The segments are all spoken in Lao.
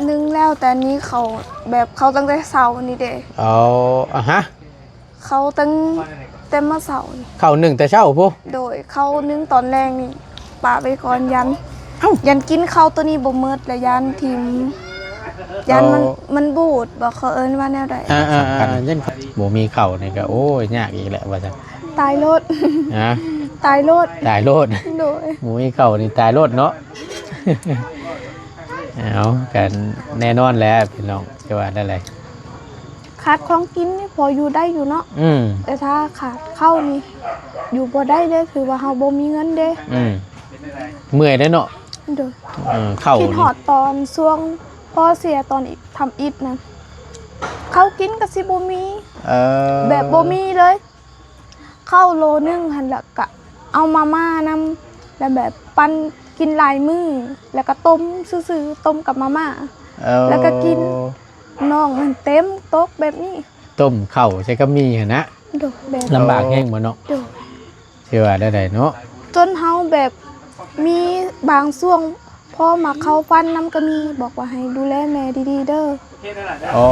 ໜຶ້ງແລ້ວ ແຕ່ອັນນີ້ເຂົາແບບເຂົ້າຕັ້ງແຕ່ເຊົ້ານີ້ເດ້. ເອົາ ອະຮະ ເຂົ້າຕັ້ງແຕ່ມາເຊົ້ານີ້. ເຂົ້າໜຶ້ງແຕ່ເຊົ້າພຸ້ນ? ໂດຍ ເຂົ້າໜຶ້ງຕອນແລງນີ້ ປະໄວ້ກ່ອນ ຢ້ານ ເອົ້າ ຢ້ານກິນເຂົ້າໂຕນີ້ບໍ່ໝົດ ແລະ ຢ້ານຖິ້ມ ຢ້ານມັນ ເອົາ ມັນບູດບໍ ເຂົາເອີ້ນວ່າແນວໃດ? ອ່າໆໆ ຢ້ານບໍ່ມີເຂົ້ານີ້ກໍ ໂອ້ຍ ຍາກອີກແຫຼະວ່າຊັ້ນ. ຕາຍໂລດ. ຮະ? ຕາຍໂລດ. ຕາຍໂລດ. ໂດຍ. ບໍ່ມີເຂົ້ານີ້ຕາຍໂລດເນາະ. ເອົາ ກໍແນ່ນອນແຫຼະພີ່ນ້ອງ ຈະວ່າແນວໃດ? ຂາດຂອງກິນນີ້ພໍຢູ່ໄດ້ຢູ່ເນາະ. ອືມ. ແຕ່ຖ້າຂາດເຂົ້ານີ້ຢູ່ບໍ່ໄດ້ເດ້ ຖືວ່າເຮົາບໍ່ມີເງິນເດ້. ອືມ. ເມື່ອຍເດ້ເນາະ. ໂດຍ. ເອີ ເຂົ້າ ຄິດຮອດຕອນຊ່ວງພໍ່ເສຍຕອນອີກ ທຳອິດນັ້ນ ເຂົ້າກິນກໍຊິບໍ່ມີ. ເອີ ແບບບໍ່ມີເລີຍ. ເຂົ້າໂລໜຶ່ງຫັ້ນ ແລ້ວກະເອົາມາມ່ານຳ ແລ້ວແບບປັ່ນກິນຫຼາຍມື້ ແລ້ວກະຕົ້ມຊື່ໆ ຕົ້ມກັບມາມ່າ. ເອີ ແລ້ວກະກິນ ໜອງຫັ້ນເຕັມຕົກແບບນີ້. ຕົ້ມເຂົ້າໃສ່ກັບໝີ່ຫັ້ນນະ. ໂດຍ. ແບບ ລຳບາກແຮງບໍ່ເນາະ? ໂດຍ. ຊິວ່າແນວໃດເນາະ? ຈົນເຮົາແບບມີບາງຊ່ວງພໍ່ມາເຂົ້າຝັນນຳກໍມີ ບອກວ່າໃຫ້ດູແລແມ່ດີໆເດີ. ອໍ.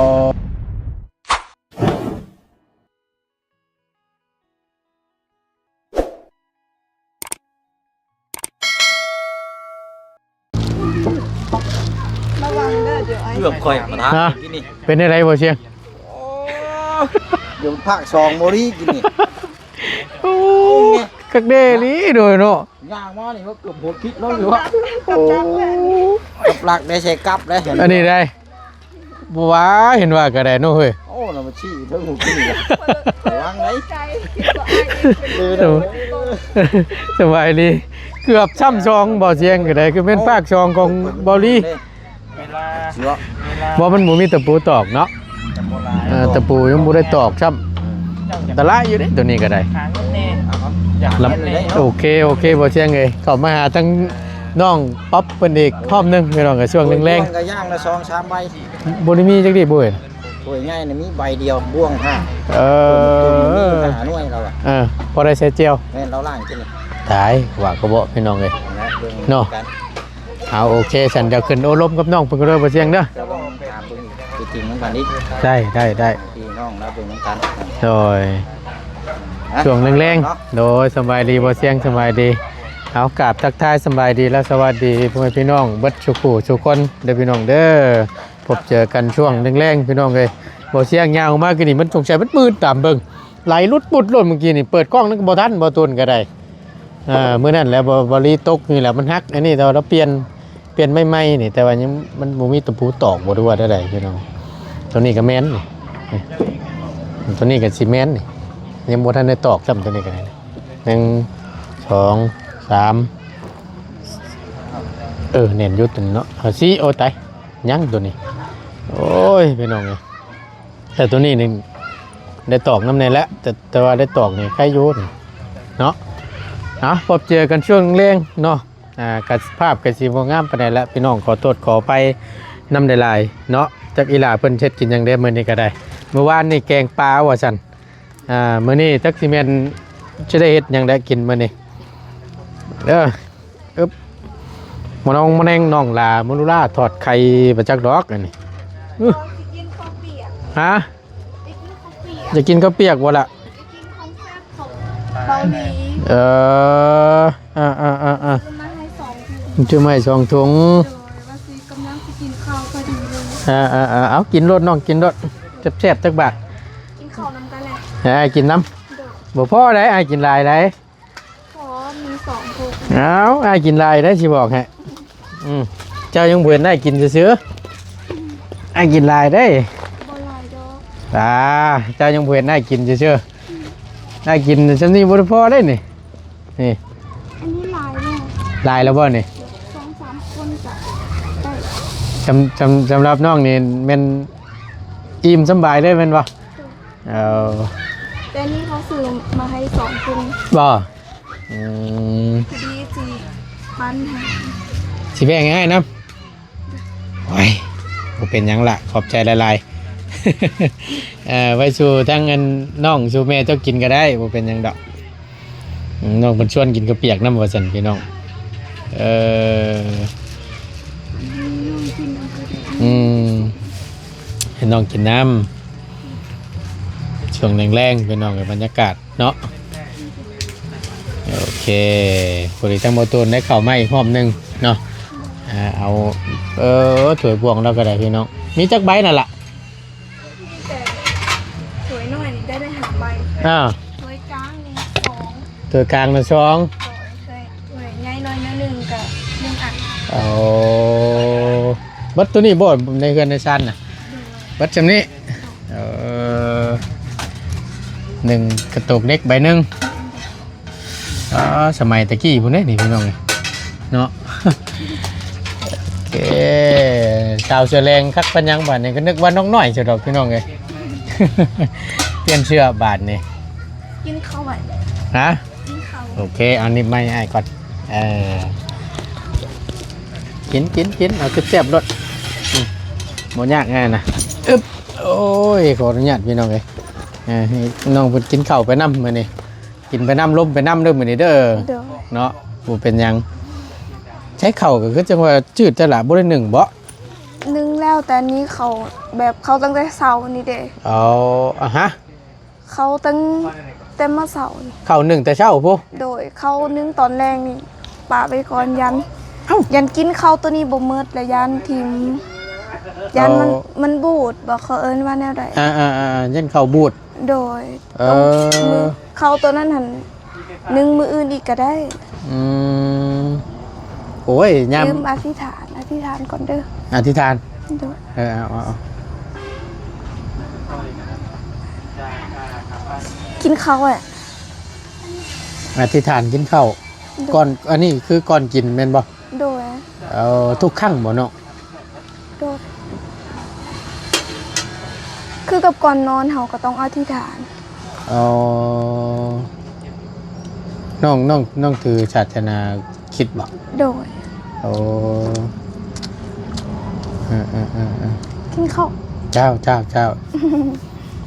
ລະວັງເດີ ດຽວໄອ້ ເກືອບຂ້ອຍມາທາງ ຮະ? ກິນນີ້ ເປັນໄດ໋ບໍ່ຊຽງ? ໂອ້ ດຽວພາກສອງບໍ່ດີກິນນີ້. ໂອ້ ຄັກແດ່ອີ່ຫຼີໂດຍເນາະ. ຍ່າງມານີ້ວ່າເກືອບຫົວຄິດແລ້ວຢູ່ວ່າ. ໂອ້ ກັບຫຼັກໄດ້ໃສ່ກັບໄດ້ ອັນນີ້ໄດ້. ບໍ່ວ່າ ເຫັນວ່າກໍໄດ້ເນາະເຮີ້ຍ. ໂອ້ ລະມາຊີ້ເທິງຫູກິນນີ້. ລະວັງໄດ໋. ສະບາຍດີ. ເກືອບຊ້ຳສອງ ບໍ່ຊຽງກໍໄດ້ ຄືແມ່ນພາກສອງຂອງເບົາລີ. ເວລາ ບໍ່ ມັນບໍ່ມີຕະປູຕອກເນາະ. ເອີ ຕະປູຍັງບໍ່ໄດ້ຕອກຊ້ຳ. ອັນຕະລາຍຢູ່ເດ້ໂຕນີ້ກໍໄດ້. ໂອເຄ ໂອເຄ ບໍ່ຊຽງເອີຍ ເຂົ້າມາຫາທາງນ້ອງປັອບເພິ່ນອີກຮອບໜຶ່ງ ພີ່ນ້ອງ ກໍຊ່ວງແລງໆ ກໍຢ່າງລະສອງສາມໃບ. ບໍ່ໄດ້ມີຈັກດີບໍ່ເອີຍ? ຖ້ວຍໃຫຍ່ນະມີໃບດຽວ ບ່ວງຫ້າ. ເອີ ມີຫ້າໜ່ວຍລາວອະ. ເອີ ພໍໄດ້ໃສ່ແຈ່ວ. ແມ່ນ ລາວລ້າງກິນ. ຕາຍ ວ່າກໍເບາະ ພີ່ນ້ອງເອີຍ ເນາະ. ເອົາ ໂອເຄ ສັນ ດຽວຂຶ້ນໂອ້ລົມກັບນ້ອງເພິ່ນກໍເດີ ບໍ່ຊຽງເດີ. ຈະລອງຖາມເບິ່ງຕົວຈິງນຳກັນອີກ. ໄດ້ ໄດ້ ໄດ້ ພີ່ນ້ອງລາວເບິ່ງນຳກັນ. ໂດຍ ຊ່ວງແລງໆ ເນາະ. ໂດຍ ສະບາຍດີບໍ່ຊຽງ ສະບາຍດີ. ເອົາ ກາບທັກທາຍສະບາຍດີ ແລະ ສະຫວັດດີພໍ່ແມ່ພີ່ນ້ອງເບິດສູ່ຜູ້ສູ່ຄົນເດີ ພີ່ນ້ອງເດີ. ພົບເຈີກັນຊ່ວງແລງໆ ພີ່ນ້ອງເອີຍ. ບໍ່ຊຽງຍ່າງອອກມາຄືນີ້ ມັນສົງໄສມັນມືດຕາມເບິ່ງ ໄຫຼຫຼຸດປຸດໂລດ. ມື້ກີ້ນີ້ເປີດກ້ອງນັ້ນກໍບໍ່ທັນ ບໍ່ຕົນກໍໄດ້. ອ່າ ມື້ນັ້ນແຫຼະ ບໍ່ ບໍ່ລີຕົກນີ້ແຫຼະ ມັນຫັກ. ອັນນີ້ແຕ່ວ່າລາວປ່ຽນ ປ່ຽນໃໝ່ໆນີ້ ແຕ່ວ່າຍັງ ມັນບໍ່ມີຕະປູຕອກບໍ່ ຫຼືວ່າແນວໃດ ພີ່ນ້ອງ. ຕົວນີ້ກໍແມ່ນນີ້ ຕົວນີ້ກໍຊິແມ່ນນີ້ ຍັງບໍ່ທັນໄດ້ຕອກຊ້ຳ. ຕົວນີ້ກໍໄດ້ ໜຶ່ງ ສອງ ສາມ ເອີ ແໜ້ນຢູ່ຕົວນີ້ເນາະ. ເອົາ ສີ່ ໂອ້ ຕາຍ ຍັງຕົວນີ້. ໂອ້ຍ ພີ່ນ້ອງເອີຍ ແຕ່ຕົວນີ້ນີ້ໄດ້ຕອກນຳແດ່ແຫຼະ ແຕ່ ແຕ່ວ່າໄດ້ຕອກນີ້ໄຄຢູ່ນີ້ເນາະ. ເອົາ ພົບເຈີກັນຊ່ວງແລງເນາະ. ອ່າ ກະພາບກະຊິບໍ່ງາມປານໃດລະ ພີ່ນ້ອງ ຂໍໂທດຂໍອະໄພນຳຫຼາຍໆເນາະ. ຈັກອີ່ຫຼ້າເພິ່ນເຮັດກິນຫຍັງແດ່ມື້ນີ້ກໍໄດ້. ມື້ວານນີ້ແກງປາວ່າຊັ້ນ. ອ່າ ມື້ນີ້ຈັກຊິແມ່ນ ຊິໄດ້ເຮັດຫຍັງແດ່ກິນມື້ນີ້. ເອີ ອຶບ ມານ້ອງ ມາແນງ ນ້ອງຫຼ້າ ມາລຸລາ ທອດໄຂ່ ບໍ່ຈັກດອກອັນນີ້. ອື ຊິກິນເຂົ້າປຽກ. ຮະ? ຊິກິນເຂົ້າປຽກ. ຢາກກິນເຂົ້າປຽກບໍ່ລະ? ຢາກກິນຂອງແຊບຂອງເກົາຫຼີ. ເອີ ອ່າໆໆໆ ຊື້ມາໃຫ້ສອງຖົງ. ຊື້ມາໃຫ້ສອງຖົງ. ໂດຍ ວ່າຊິກຳລັງຊິກິນເຂົ້າພໍດີເລີຍ. ອ່າໆໆ ເອົາ ກິນໂລດນ້ອງ ກິນໂລດ ແຊບໆ ຈັກບາດ. ກິນເຂົ້ານຳກັນແຫຼະ. ໃຫ້ອ້າຍກິນນຳ. ໂດຍ. ບໍ່ພໍໄດ໋ ອ້າຍກິນຫຼາຍໄດ໋. ພໍມີສອງຖົງ. ເອົາ ອ້າຍກິນຫຼາຍໄດ໋ ຊິບອກໃຫ້. ອືມ ເຈົ້າຍັງບໍ່ເຫັນອ້າຍກິນຊື່ໆ. ອ້າຍກິນຫຼາຍເດ້. ບໍ່ຫຼາຍດອກ. ອ່າ ເຈົ້າຍັງບໍ່ເຫັນອ້າຍກິນຊື່ໆ. ອ້າຍກິນຊ່ຳນີ້ບໍ່ໄດ້ພໍເດ້ນີ້. ນີ້ ອັນນີ້ຫຼາຍແລ້ວ. ຫຼາຍແລ້ວບໍ່ນີ້? ສອງສາມຄົນກະໄດ້. ສຳ ສຳ ສຳລັບນ້ອງນີ້ແມ່ນອີ່ມສຳບາຍເລີຍແມ່ນບໍ່? ເອີ ແຕ່ນີ້ເຂົາຊື້ມາໃຫ້ສອງຖົງ. ບໍ່? ອືມ ພໍດີຊິປັນໃຫ້ ຊິແບ່ງໃຫ້ອ້າຍນຳ. ໂອ້ຍ ບໍ່ເປັນຫຍັງລະ ຂອບໃຈຫຼາຍໆ. ເອີ ໄວ້ສູ່ທາງອັນນ້ອງສູ່ແມ່ເຈົ້າກິນກໍໄດ້ ບໍ່ເປັນຫຍັງດອກ. ອືມ ນ້ອງເພິ່ນຊວນກິນເຂົ້າປຽກນຳວ່າຊັ້ນ ພີ່ນ້ອງ. ເອີ ອືມ ໃຫ້ນ້ອງກິນນ້ຳ ຊ່ວງແລງໆ ພີ່ນ້ອງເອີຍ ບັນຍາກາດເນາະ. ໂອເຄ ພໍດີທັງບໍ່ຕູນໄດ້ເຂົ້າມາອີກຮອບໜຶ່ງເນາະ. ອ່າ ເອົາ ເອີ ຖ້ວຍບ່ວງລາວກໍໄດ້ພີ່ນ້ອງ ມີຈັກໃບນັ້ນລະ? ມີແຕ່ຖ້ວຍນ້ອຍນີ້ໄດ້ ໄດ້ຫ້າໃບ. ອ່າ ຖ້ວຍກາງນີ້ສອງ ຖ້ວຍກາງນະສອງ ໂດຍ ຖ້ວຍ ຖ້ວຍໃຫຍ່ໜ້ອຍໜ້ອຍໜຶ່ງກໍໜຶ່ງອັນ. ໂອ້ ເບິດໂຕນີ້ບໍ່ ໃນເຮືອນໃນຊານນະ? ໂດຍ ເບິດຊ່ຳນີ້. ເອີ ໜຶ່ງກະໂຕກເດັກໃບໜຶ່ງ. ອໍ ສະໄໝຕະກີ້ພຸ້ນເດ້ນີ້ພີ່ນ້ອງເອີຍເນາະ. ໂອເຄ ສາວເສືອແດງຄັກປານຫຍັງບາດນີ້ ກໍນຶກວ່ານ້ອງນ້ອຍຊະດອກພີ່ນ້ອງເອີຍ. ປ່ຽນເສື້ອບາດນີ້ ກິນເຂົ້າໄວ້. ຮະ? ກິນເຂົ້າ. ໂອເຄ ເອົາໜີບໄມ້ໃຫ້ອ້າຍກ່ອນ. ເອີ ກິນ ກິນ ກິນ ເອົາແຊບໆໂລດ. ອືມ ບໍ່ຍາກງ່າຍນະ. ອຶບ ໂອ້ຍ ຂໍອະນຸຍາດພີ່ນ້ອງເອີຍ. ເອີ ໃຫ້ນ້ອງເພິ່ນກິນເຂົ້າໄປນຳມື້ນີ້ ກິນໄປນຳ ລົມໄປນຳເດີມື້ນີ້ເດີ. ໂດຍ ເນາະ ບໍ່ເປັນຫຍັງ. ໃຊ້ເຂົ້າກໍຄືຈັ່ງວ່າຈືດແທ້ລະ ບໍ່ໄດ້ໜຶ້ງບໍ? ໜຶ້ງແລ້ວ ແຕ່ອັນນີ້ເຂົ້າແບບເຂົ້າຕັ້ງແຕ່ເຊົ້ານີ້ເດ້. ອໍ ອາຮະ ເຂົ້າຕັ້ງແຕ່ມາເຊົ້ານີ້ ເຂົ້າໜຶ້ງແຕ່ເຊົ້າພຸ້ນ. ໂດຍ ເຂົ້າໜຶ້ງຕອນແລງນີ້ປະໄວ້ກ່ອນ ຢ້ານ ເອົ້າ ຢ້ານກິນເຂົ້າໂຕນີ້ບໍ່ໝົດ ແລະ ຢ້ານຖິ້ມ ຢ້ານມັນ ເອົ້າ ມັນບູດບໍ ເຂົາເອີ້ນວ່າແນວໃດ? ອ່າໆໆ ຢ້ານເຂົ້າບູດ. ໂດຍ ເອີ ເຂົ້າໂຕນັ້ນຫັ້ນ ໜຶ້ງມື້ອື່ນອີກກໍໄດ້. ອືມ ໂອ້ຍ ຍາມ ລືມອະທິຖານ ອະທິຖານກ່ອນເດີ ອະທິຖານ. ໂດຍ ເອີ ເອົາ ເອົາ ເອົາ ກິນເຂົ້າແຫຼະ ອະທິຖານກິນເຂົ້າ. ໂດຍ ກ່ອນ ອັນນີ້ຄືກ່ອນກິນແມ່ນບໍ່? ໂດຍ ເອົາ ທຸກຄັ້ງບໍ່ນ້ອງ? ໂດຍ ຄືກັບກ່ອນນອນເຮົາກໍຕ້ອງອະທິຖານ. ອໍ ນ້ອງ ນ້ອງ ນ້ອງຖືສາສະໜາຄຣິດບໍ? ໂດຍ ໂອ້ ເອີໆໆໆ ກິນເຂົ້າ. ເຈົ້າ ເຈົ້າ ເຈົ້າ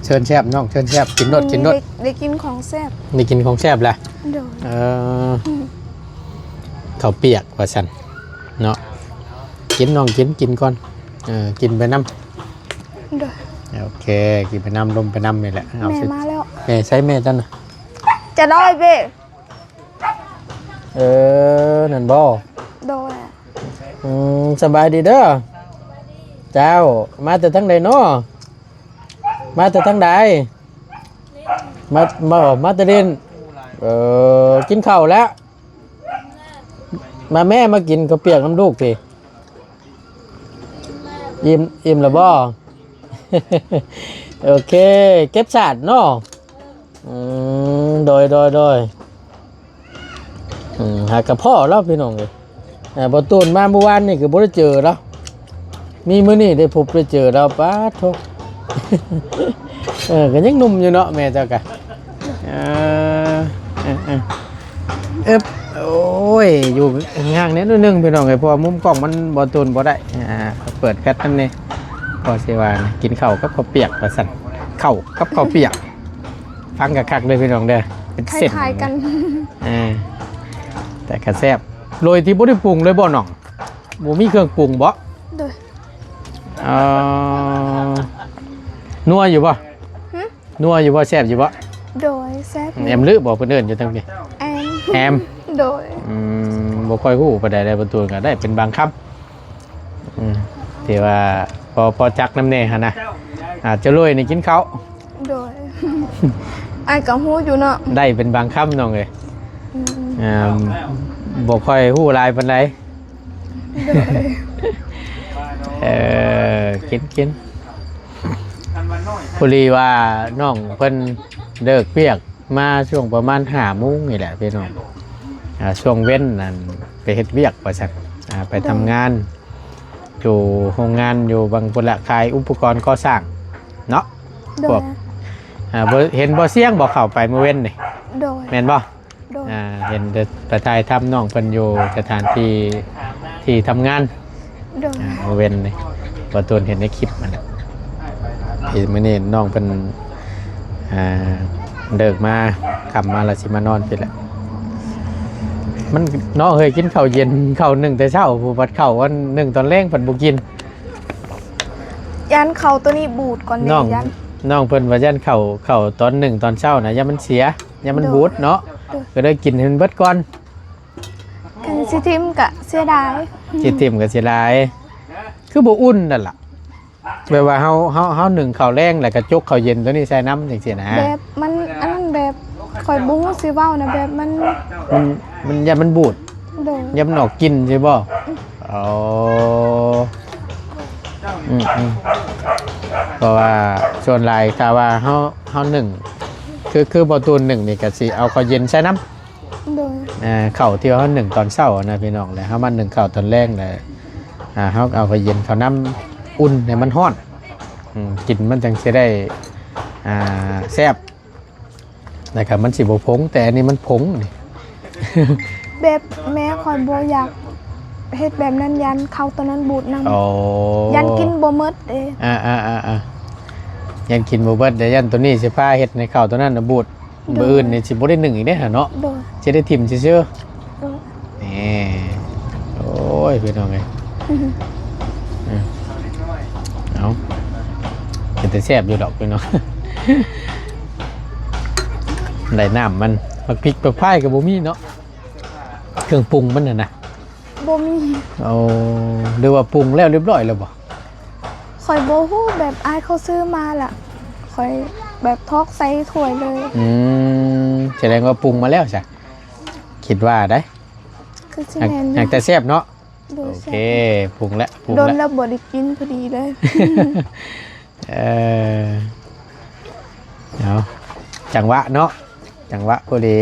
ເຊີນແຊບນ້ອງ ເຊີນແຊບ ກິນໂລດ ກິນໂລດ. ໄດ້ ໄດ້ກິນຂອງແຊບ ໄດ້ກິນຂອງແຊບແລ້ວ. ໂດຍ ເອີ ອືມ ເຂົ້າປຽກວ່າຊັ້ນເນາະ. ກິນນ້ອງກິນ ກິນກ່ອນ ເອີ ກິນໄປນຳ. ໂດຍ ໂອເຄ ກິນໄປນຳ ລົມໄປນຳນີ້ແຫຼະ. ເອົາ ແມ່ມາແລ້ວ. ແມ່ໃສແມ່ເຈົ້ານະ? ຈະໄດ້ເບ. ເອີ ນັ້ນບໍ? ໂດຍ ອືມ ສະບາຍດີເດີ. ເຈົ້າ ມາແຕ່ທາງໃດເນາະ? ມາແຕ່ທາງໃດ? ມາ ມາ ມາແຕ່ຫຼິ້ນ. ເອີ ກິນເຂົ້າແລ້ວ? ມາແມ່ ມາກິນເຂົ້າປຽກນຳລູກຕິ. ອີ່ມ ອີ່ມແລ້ວບໍ? ໂອເຄ ເກັບສາດເນາະ. ອືມ ໂດຍ ໂດຍ ໂດຍ. ອືມ ຫາກະພໍ້ແລ້ວພີ່ນ້ອງເອີຍ. ອ່າ ບໍ່ຕູນມາມື້ວານນີ້ກໍບໍ່ໄດ້ເຈີລາວ ມີມື້ນີ້ໄດ້ພົບໄດ້ເຈີລາວ. ປາດໂທ້ ເອີ ກໍຍັງໜຸ່ມຢູ່ເນາະແມ່ເຈົ້າກະ. ເອີ ເອີ ເອີ ເອີບ ໂອ້ຍ ຢູ່ຫ່າງແດ່ໜ້ອຍໜຶ່ງພີ່ນ້ອງເອີຍ ເພາະວ່າມຸມກ້ອງມັນບໍ່ໂດນບໍ່ໄດ້. ອ່າ ເປີດແຟດນຳແດ່ ພໍຊິວ່າ ກິນເຂົ້າກັບເຂົ້າປຽກວ່າຊັ້ນ. ເຂົ້າກັບເຂົ້າປຽກ ຟັງຄັກໆເດີພີ່ນ້ອງເດີ ເປັນເສັ້ນ ຄ້າຍໆກັນ. ເອີ ແຕ່ກໍແຊບ ໂດຍທີ່ບໍ່ໄດ້ປຸງເລີຍບໍ່ນ້ອງ? ບໍ່ມີເຄື່ອງປຸງບໍ່? ໂດຍ. ເອີ ນົວຢູ່ບໍ່? ຫຶ? ນົວຢູ່ບໍ່? ແຊບຢູ່ບໍ່? ໂດຍ ແຊບຢູ່. ແອມລືບໍ່ ເພິ່ນເອີ້ນຢູ່ທາງພີ້? ແອມ ແອມ. ໂດຍ. ອືມ ບໍ່ຄ່ອຍຮູ້ປານໃດເດ້ ປະຕູນກໍໄດ້ເປັນບາງຄຳ. ອືມ ທີ່ວ່າພໍ ພໍຈັກນຳແດ່ຫັ້ນນະ. ອ່າ ຈະລວຍນີ້ກິນເຂົ້າ. ໂດຍ. ອ້າຍກໍຮູ້ຢູ່ເນາະ ໄດ້ເປັນບາງຄຳນ້ອງເອີຍ. ອືມ ອ່າ ບໍ່ຄ່ອຍຮູ້ຫຼາຍປານໃດ. ໂດຍ. ເອີ ກິນ ກິນ. ພໍດີວ່ານ້ອງເພິ່ນເລີກວຽກມາຊ່ວງປະມານຫ້າໂມງນີ້ແຫຼະພີ່ນ້ອງ. ອ່າ ຊ່ວງເວັນນັ້ນໄປເຮັດວຽກວ່າຊັ້ນ. ອ່າ ໄປທຳງານ ໂດຍ ຢູ່ໂຮງງານຢູ່ບັງພຸນລະ ຂາຍອຸປະກອນກໍ່ສ້າງເນາະ. ໂດຍ. ພວກ ອ່າ ບໍ່ ເຫັນບໍ່ສຽງບໍ່ເຂົ້າໄປມື້ເວັນນີ້? ໂດຍ. ແມ່ນບໍ່? ໂດຍ. ອ່າ ເຫັນແຕ່ໄປຖ່າຍທຳນ້ອງເພິ່ນຢູ່ສະຖານທີ່ ທີ່ທຳງານ. ໂດຍ. ອ່າ ມື້ເວັນນີ້ ບໍ່ໂດນເຫັນໃນຄລິບຫັ້ນແຫຼະ. ທີ່ມື້ນີ້ນ້ອງເພິ່ນ ອ່າ ເລີກມາ ຄ່ຳມາແລ້ວຊິມານອນພີ້ແຫຼະ. ມັນເນາະເຮີ້ຍ ກິນເຂົ້າເຢັນ ເຂົ້າໜຶ້ງແຕ່ເຊົ້າ ຜູ້ບັດເຂົ້າອັນໜຶ້ງຕອນແລງພັດບໍ່ກິນ. ຢ້ານເຂົ້າໂຕນີ້ບູດກ່ອນເດ້ ນ້ອງ ຢ້ານ ນ້ອງເພິ່ນວ່າຢ້ານເຂົ້າ ເຂົ້າຕອນໜຶ້ງຕອນເຊົ້ານະ ຢ້ານມັນເສຍ ຢ້ານມັນ ໂດຍ ບູດເນາະ ໂດຍ ກໍເລີຍກິນໃຫ້ມັນເບິດກ່ອນ. ຄັນຊິຖິ້ມກະເສຍດາຍ ຊິຖິ້ມກໍເສຍດາຍ ຄືບໍ່ອຸ່ນນັ້ນລະ ແບບວ່າເຮົາ ເຮົາ ເຮົາໜຶ້ງເຂົ້າແລງ ແລ້ວກໍຈົກເຂົ້າເຢັນໂຕນີ້ໃສ່ນຳຈັ່ງຊີ້ນະ ແບບມັນ ອັນນັ້ນແບບ ຂ້ອຍບໍ່ຮູ້ຊິເວົ້ານະ ແບບມັນ ມັນ ມັນຢ້ານມັນບູດ ໂດຍ ຢ້ານມັນອອກກິ່ນຊີ້ບໍ່? ອໍ ອືມໆ ເພາະວ່າສ່ວນຫຼາຍຖ້າວ່າເຮົາ ເຮົາໜຶ້ງ ຄື ຄືບໍ່ຕູນໜຶ້ງນີ້ກໍຊິເອົາເຂົ້າເຢັນໃສ່ນຳ ໂດຍ ເອີ ເຂົ້າທີ່ວ່າເຮົາໜຶ້ງຕອນເຊົ້ານະພີ່ນ້ອງ ແລ້ວເຮົາມາໜຶ້ງເຂົ້າຕອນແລງ ແລ້ວ ອ່າ ເຮົາເອົາເຂົ້າເຢັນເຂົ້ານຳ ອຸ່ນໃຫ້ມັນຮ້ອນ ອືມ ກິນມັນຈັ່ງຊິໄດ້ ອ່າ ແຊບ ແລ້ວກໍມັນຊິບໍ່ຜົງ ແຕ່ອັນນີ້ມັນຜົງນີ້ ແບບແມ່ຂ້ອຍບໍ່ຢາກເຮັດແບບນັ້ນ ຢ້ານເຂົ້າໂຕນັ້ນບູດນຳ ອໍ ຢ້ານກິນບໍ່ໝົດເດ້ ອ່າໆໆໆ ຢ້ານກິນບໍ່ເບິດເດ້ ຢ້ານໂຕນີ້ຊິພາເຮັດໃຫ້ເຂົ້າໂຕນັ້ນນະບູດ ໂດຍ ມື້ອື່ນນີ້ຊິບໍ່ໄດ້ໜຶ້ງອີກເດ້ຫາເນາະ ໂດຍ ຊິໄດ້ຖິ້ມຊື່ໆ ໂດຍ ນີ້ ໂອ້ຍ ພີ່ນ້ອງເອີຍ ເອົາ ເປັນຕາແຊບຢູ່ດອກພີ່ນ້ອງ ໄດ້ນ້ຳມັນ ໝາກພິກໝາກພາຍກໍບໍ່ມີເນາະ ເຄື່ອງປຸງມັນຫັ້ນນະ ບໍ່ມີ ໂອ້ ຫຼືວ່າປຸງແລ້ວຮຽບຮ້ອຍແລ້ວບໍ່? ຂ້ອຍບໍ່ຮູ້ ແບບອ້າຍເຂົາຊື້ມາລະ ຂ້ອຍແບບຖອກໃສ່ຖ້ວຍເລີຍ ອືມ ສະແດງວ່າປຸງມາແລ້ວຊະ ຄິດວ່າໄດ໋ ຄືຊິແມ່ນຢູ່ ຫາກແຕ່ແຊບເນາະ ໂດຍ ໂອເຄ ແຊບ ປຸງແລ້ວ ປຸງແລ້ວ ດົນແລ້ວບໍ່ໄດ້ກິນພໍດີເລີຍ ເອີ ເອົາ ຈັງຫວະເນາະ ຈັງຫວະພໍດີ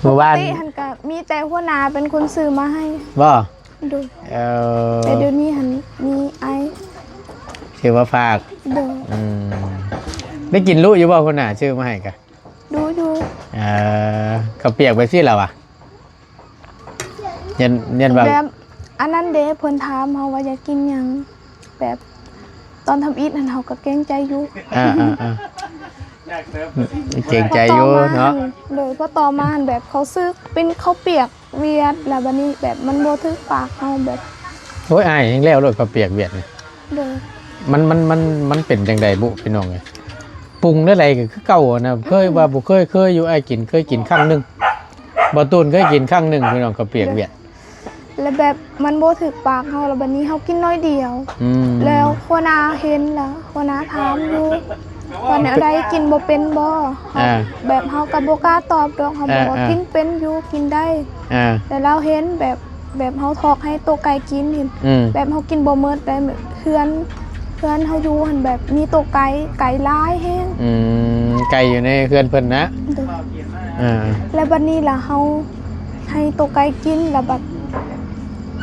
ມື້ວານ ປົກກະຕິຫັ້ນກະມີແຕ່ຫົວໜ້າເປັນຄົນຊື້ມາໃຫ້ ບໍ່? ໂດຍ ເອີ ແຕ່ດຽວນີ້ຫັ້ນມີອ້າຍ ຊື້ມາຝາກ ໂດຍ ອືມ ໄດ້ກິນລຸຢູ່ບໍ່ ຫົວໜ້າຊື້ມາໃຫ້ກະ? ດູຢູ່ ເອີ ເຂົ້າປຽກແບບຊີ້ລະຫວາ? ຢ້ານ ຢ້ານວ່າ ແບບ ອັນນັ້ນເດ້ ເພິ່ນຖາມເຮົາວ່າຢາກກິນຫຍັງ ແບບ ຕອນທຳອິດຫັ້ນເຮົາກໍເກງໃຈຢູ່ ອ່າໆໆ ເກງໃຈຢູ່ເນາະ ໂດຍ ພໍຕໍ່ມາຫັ້ນແບບເຂົາຊື້ເປັນເຂົ້າປຽກຫວຽດ ແລ້ວບັດນີ້ແບບມັນບໍ່ຖືກປາກເຮົາແບບ ໂອ້ຍ ອ້າຍແຮ່ງແລ້ວໂລດ ເຂົ້າປຽກຫວຽດນີ້ ໂດຍ ມັນ ມັນ ມັນ ມັນເປັນຈັ່ງໃດບຸພີ່ນ້ອງເອີຍ? ປຸງແນວໃດກໍຄືເກົ່າຫັ້ນນະ ເຄີຍວ່າບໍ່ເຄີຍ ເຄີຍຢູ່ ອ້າຍກິນ ເຄີຍກິນຄັ້ງໜຶ່ງ ບໍ່ຕູນເຄີຍກິນຄັ້ງໜຶ່ງພີ່ນ້ອງ ເຂົ້າປຽກຫວຽດ ແລ້ວແບບມັນບໍ່ຖືກປາກເຮົາ ແລ້ວບັດນີ້ເຮົາກິນໜ້ອຍດຽວ ອືມ ແລ້ວຫົວໜ້າເຫັນລະ ຫົວໜ້າຖາມຢູ່ວ່າແນວໃດ ກິນບໍ່ເປັນບໍ່? ເຮົາ ອ່າ ແບບເຮົາກໍບໍ່ກ້າຕອບດອກ ເຮົາບອກວ່າ ອ່າໆ ກິນເປັນຢູ່ ກິນໄດ້ ອ່າ ແຕ່ລາວເຫັນແບບ ແບບເຮົາຖອກໃຫ້ໂຕໄກ່ກິນຫັ້ນ ອືມ ແບບເຮົາກິນບໍ່ໝົດໄດ໋ ເຮືອນ ເຮືອນເຮົາຢູ່ຫັ້ນແບບມີໂຕໄກ່ ໄກ່ຫຼາຍແຮງ ອືມ ໄກ່ຢູ່ໃນເຮືອນເພິ່ນນະ ໂດຍ ອ່າ ແລ້ວບັດນີ້ລະເຮົາໃຫ້ໂຕໄກ່ກິນ ລະບັດ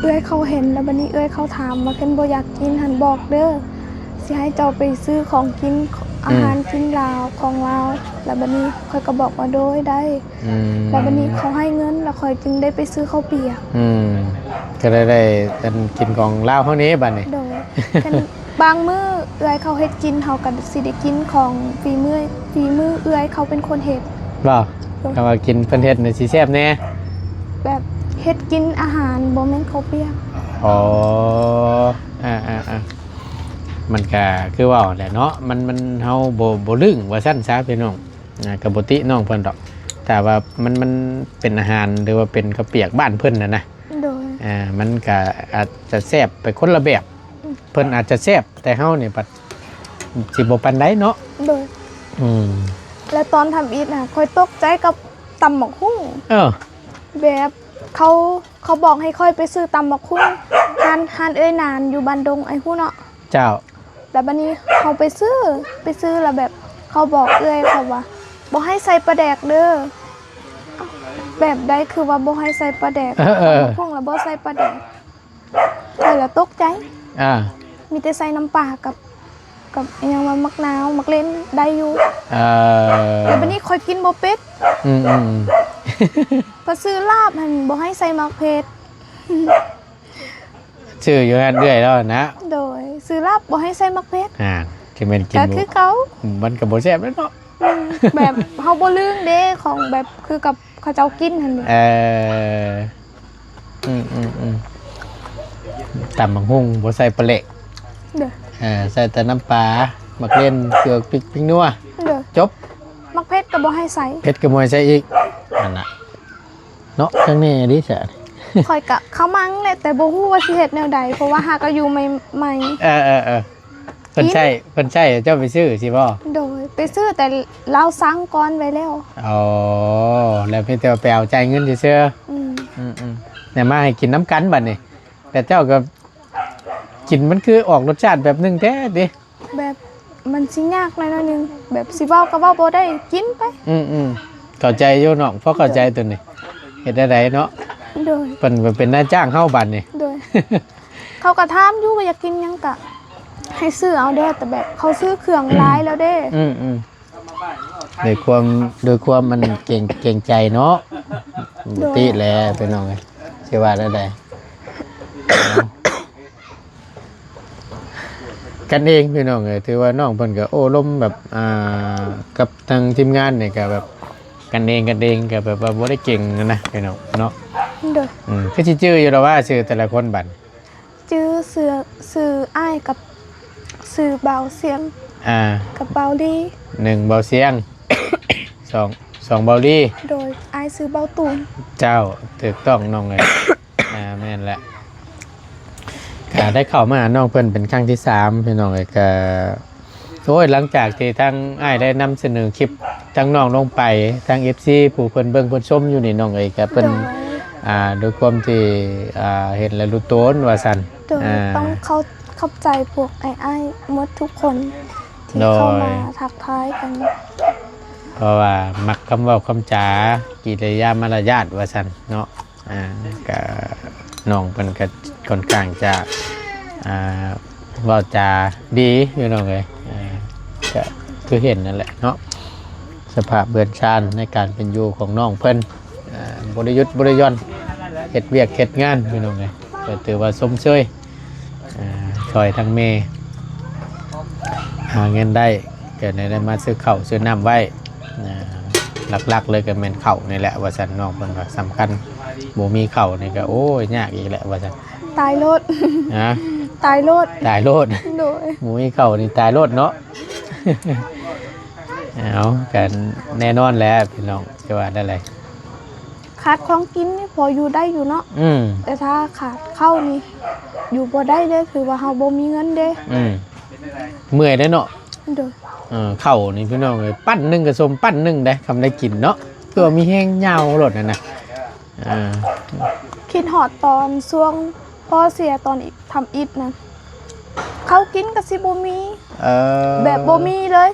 ເອື້ອຍເຂົາເຫັນ ລະບັດນີ້ເອື້ອຍເຂົາຖາມວ່າ ຄັນບໍ່ຢາກກິນຫັ້ນບອກເດີ ຊິໃຫ້ເຈົ້າໄປຊື້ຂອງກິນ ອາຫານ ອືມ ກິນລາວ ຂອງລາວ ລະບັດນີ້ຂ້ອຍກໍບອກວ່າ ໂດຍ ໄດ້ ອືມ ແລ້ວບັດນີ້ເຂົາໃຫ້ເງິນ ແລ້ວຂ້ອຍຈຶ່ງໄດ້ໄປຊື້ເຂົ້າປຽກ ອືມ ກໍໄດ້ ໄດ້ອັນກິນຂອງລາວເຮົານີ້ບັດນີ້ ໂດຍ ຄັນບາງມື້ເອື້ອຍເຂົາເຮັດກິນ ເຮົາກໍຊິໄດ້ກິນຂອງຝີມື ຝີມືເອື້ອຍເຂົາເປັນຄົນເຮັດ ບໍ່ ໂດຍ ຄັນວ່າກິນເພິ່ນເຮັດນີ້ຊິແຊບແດ່ ແບບເຮັດກິນອາຫານ ບໍ່ແມ່ນເຂົ້າປຽກ ອໍ ອ່າໆໆ ມັນກະຄືເວົ້າແຫຼະເນາະ ມັນ ມັນ ເຮົາບໍ່ ບໍ່ລຶ້ງວ່າຊັ້ນຊະພີ່ນ້ອງ ອ່າ ກໍບໍ່ຕິນ້ອງເພິ່ນດອກ ຖ້າວ່າມັນ ມັນເປັນອາຫານ ຫຼືວ່າເປັນເຂົ້າປຽກບ້ານເພິ່ນຫັ້ນນະ ໂດຍ ອ່າ ມັນກະອາດຈະແຊບໄປຄົນລະແບບ ອືມ ເພິ່ນອາດຈະແຊບ ແຕ່ເຮົານີ້ບັດຊິບໍ່ປານໃດເນາະ ໂດຍ ອືມ ແລະຕອນທຳອິດນະ ຂ້ອຍຕົກໃຈກັບຕຳບັກຫຸ່ງ ເອີ ແບບເຂົາ ເຂົາບອກໃຫ້ຂ້ອຍໄປຊື້ຕຳບັກຫຸ່ງ ຮ້ານ ຮ້ານເອື້ອຍນານຢູ່ບ້ານດົງ ອ້າຍຮູ້ເນາະ ເຈົ້າ ແລ້ວບັດນີ້ເຮົາໄປຊື້ ໄປຊື້ແລ້ວແບບເຂົາບອກເອື້ອຍເຂົາວ່າ ບໍ່ໃຫ້ໃສ່ປາແດກເດີ ແບບໃດຄືວ່າບໍ່ໃຫ້ໃສ່ປາແດກ ເອີ ເອີ ຕຳບັກຫຸ່ງລະບໍ່ໃສ່ປາແດກ ຂ້ອຍລະຕົກໃຈ ອ່າ ມີແຕ່ໃສ່ນ້ຳປາກັບ ກັບອີ່ຫຍັງວ່າ ໝາກນາວ ໝາກເລັ່ນ ໄດ້ຢູ່ ເອີ ແລ້ວບັດນີ້ຂ້ອຍກິນບໍ່ເປັນ ອືມໆໆ ພາຊື້ລາບຫັ້ນບໍ່ໃຫ້ໃສ່ໝາກເຜັດ ຊື້ຢູ່ຮ້ານເອື້ອຍລາວນະ ໂດຍ ຊື້ລາບບໍ່ໃຫ້ໃສ່ໝາກເຜັດ ອ່າ ຄືແມ່ນກິນ ກໍຄືເກົ່າ ມັນກໍບໍ່ແຊບແລ້ວເນາະ ອືມ ແບບເຮົາບໍ່ລຶ້ງເດ້ ຂອງແບບຄືກັບເຂົາເຈົ້າກິນຫັ້ນເດ້ ເອີ ອືມໆໆ ຕຳບັກຫຸ່ງບໍ່ໃສ່ປາແຫຼກ ໂດຍ ເອີ ໃສ່ແຕ່ນ້ຳປາ ໝາກເລັ່ນ ເກືອ ພິກ ພິກນົວ ໂດຍ ຈົບ. ໝາກເຜັດກໍບໍ່ໃຫ້ໃສ່ ເຜັດກໍບໍ່ໃຫ້ໃສ່ອີກ ນັ້ນນະ ເນາະ ຈັ່ງແນ່ເດ້ຊະ. ຂ້ອຍກະເຂົ້າມັງແຫຼະ ແຕ່ບໍ່ຮູ້ວ່າຊິເຮັດແນວໃດ ເພາະວ່າຫາກໍຢູ່ໃໝ່ໆ. ເອີໆໆ ເພິ່ນໃຊ້ ກິນ ເພິ່ນໃຊ້ເຈົ້າໄປຊື້ຊີ້ບໍ່? ໂດຍ ໄປຊື້ ແຕ່ລາວສັ່ງກ່ອນໄວ້ແລ້ວ. ອໍ ແລ້ວເພຍແຕ່ວ່າໄປເອົາ ຈ່າຍເງິນຊື່ໆ. ອືມ ອືມໆ ແລ້ວມາໃຫ້ກິນນຳກັນບັດນີ້ ແຕ່ເຈົ້າກໍກິນ ມັນຄືອອກລົດຊາດແບບໜຶ່ງແທ້ຕິ? ແບບມັນຊິຍາກໜ້ອຍໜຶ່ງ ແບບຊິເວົ້າກໍເວົ້າບໍ່ໄດ້ ກິນໄປ. ອືມໆ ເຂົ້າໃຈຢູ່ນ້ອງ ພໍເຂົ້າໃຈໂຕນີ້ ເຮັດແນວໃດເນາະ. ໂດຍ ເພິ່ນກໍເປັນນາຍຈ້າງເຮົາບັດນີ້. ໂດຍ ເຂົາກໍຖາມຢູ່ວ່າຢາກກິນຫຍັງ ກໍໃຫ້ຊື້ເອົາເດີ້ ແຕ່ແບບເຂົາຊື້ເຄື່ອງຫຼາຍແລ້ວເດ້. ອືມໆ ດ້ວຍຄວາມ ດ້ວຍຄວາມມັນເກງ ເກງໃຈເນາະ. ໂດຍ ປົກກະຕິແຫຼະພີ່ນ້ອງເອີຍ ຊິວ່າແນວໃດ. ກັນເອງພີ່ນ້ອງເອີຍ ຖືວ່ານ້ອງເພິ່ນກໍໂອ້ລົມແບບ ອ່າ ກັບທາງທີມງານນີ້ກໍແບບກັນເອງ ກັນເອງ ກໍແບບວ່າບໍ່ໄດ້ເກັ່ງນະພີ່ນ້ອງເນາະ. ໂດຍ ອືມ ຄືຊິຈື່ຢູ່ດອກວ່າຊື່ແຕ່ລະຄົນບັດ. ຈື່ຊື່ ຊື່ອ້າຍກັບຊື່ບ່າວຊຽງ ອ່າ ກັບບ່າວລີ. ໜຶ່ງບ່າວຊຽງ ສອງ ສອງບ່າວລີ. ໂດຍ ອ້າຍຊື່ບ່າວຕູນ. ເຈົ້າ ຖືກຕ້ອງນ້ອງເອີຍ. ອ່າ ແມ່ນແຫຼະ ກະໄດ້ເຂົ້າມາຫານ້ອງເພິ່ນເປັນຄັ້ງທີສາມພີ່ນ້ອງເອີຍ. ກະ ໂອ້ຍ ຫຼັງຈາກທີ່ທາງອ້າຍໄດ້ນຳສະເໜີຄລິບທາງນ້ອງລົງໄປ ທາງເອັຟຊີຜູ້ເພິ່ນເບິ່ງເພິ່ນຊົມຢູ່ນີ້ນ້ອງເອີຍ ກະເພິ່ນ ໂດຍ ອ່າ ດ້ວຍຄວາມທີ່ ອ່າ ເຫັນແລ້ວຮູ້ໂຕນວ່າຊັ້ນ. ໂດຍ ອ່າ ຕ້ອງເຂົ້າ ຂອບໃຈພວກອ້າຍໆໝົດທຸກຄົນທີ່ ໂດຍ ເຂົ້າມາທັກທາຍກັນ ເພາະວ່າມັກຄຳເວົ້າຄຳຈາ ກິລິຍາມາລະຍາດວ່າຊັ້ນເນາະ. ອ່າ ກະ ນ້ອງເພິ່ນກະຂ້ອນຂ້າງຈະ ອ່າ ເວົ້າຈາດີຢູ່ນ້ອງເອີຍ. ອ່າ ກະຄືເຫັນນັ້ນແຫຼະເນາະ ສະພາບເຮືອນຊານໃນການເປັນຢູ່ຂອງນ້ອງເພິ່ນ ອ່າ ບໍ່ໄດ້ຢຸດບໍ່ໄດ້ຢ່ອນ ເຮັດວຽກເຮັດງານພີ່ນ້ອງເອີຍ. ກໍຖືວ່າຊົມເຊີຍ ອ່າ ຊ່ອຍທາງແມ່ຫາເງິນໄດ້ ກໍໄດ້ມາຊື້ເຂົ້າຊື້ນ້ຳໄວ້. ອ່າ ຫຼັກໆເລີຍກໍແມ່ນເຂົ້ານີ້ແຫຼະວ່າຊັ້ນ ນ້ອງເພິ່ນວ່າສຳຄັນ ບໍ່ມີເຂົ້ານີ້ກໍ ໂອ້ຍ ຍາກອີກແຫຼະວ່າຊັ້ນ. ຕາຍໂລດ ຮະ? ຕາຍໂລດ ຕາຍໂລດ. ໂດຍ ບໍ່ມີເຂົ້ານີ້ຕາຍໂລດເນາະ. ເອົາ ກໍແນ່ນອນແຫຼະພີ່ນ້ອງ ຈະວ່າໄດ້ໃດ ຂາດຂອງກິນນີ້ພໍຢູ່ໄດ້ຢູ່ເນາະ. ອືມ ແຕ່ຖ້າຂາດເຂົ້ານີ້ຢູ່ບໍ່ໄດ້ເດ້ ຖືວ່າເຮົາບໍ່ມີເງິນເດ້. ອືມ ເມື່ອຍເດ້ເນາະ. ໂດຍ ເອີ ເຂົ້ານີ້ພີ່ນ້ອງເອີຍ ປັ້ນໜຶ່ງກໍສົມປັ້ນໜຶ່ງເດ້ ຄຳໄດ້ກິນເນາະ ຄືວ່າມີແຮງຍາວໂລດຫັ້ນນະ. ອ່າ ຄິດຮອດຕອນຊ່ວງພໍ່ເສຍຕອນທຳອິດນະ ເຂົ້າກິນກໍຊິບໍ່ມີ. ເອີ ແບບບໍ່ມີເລີຍ.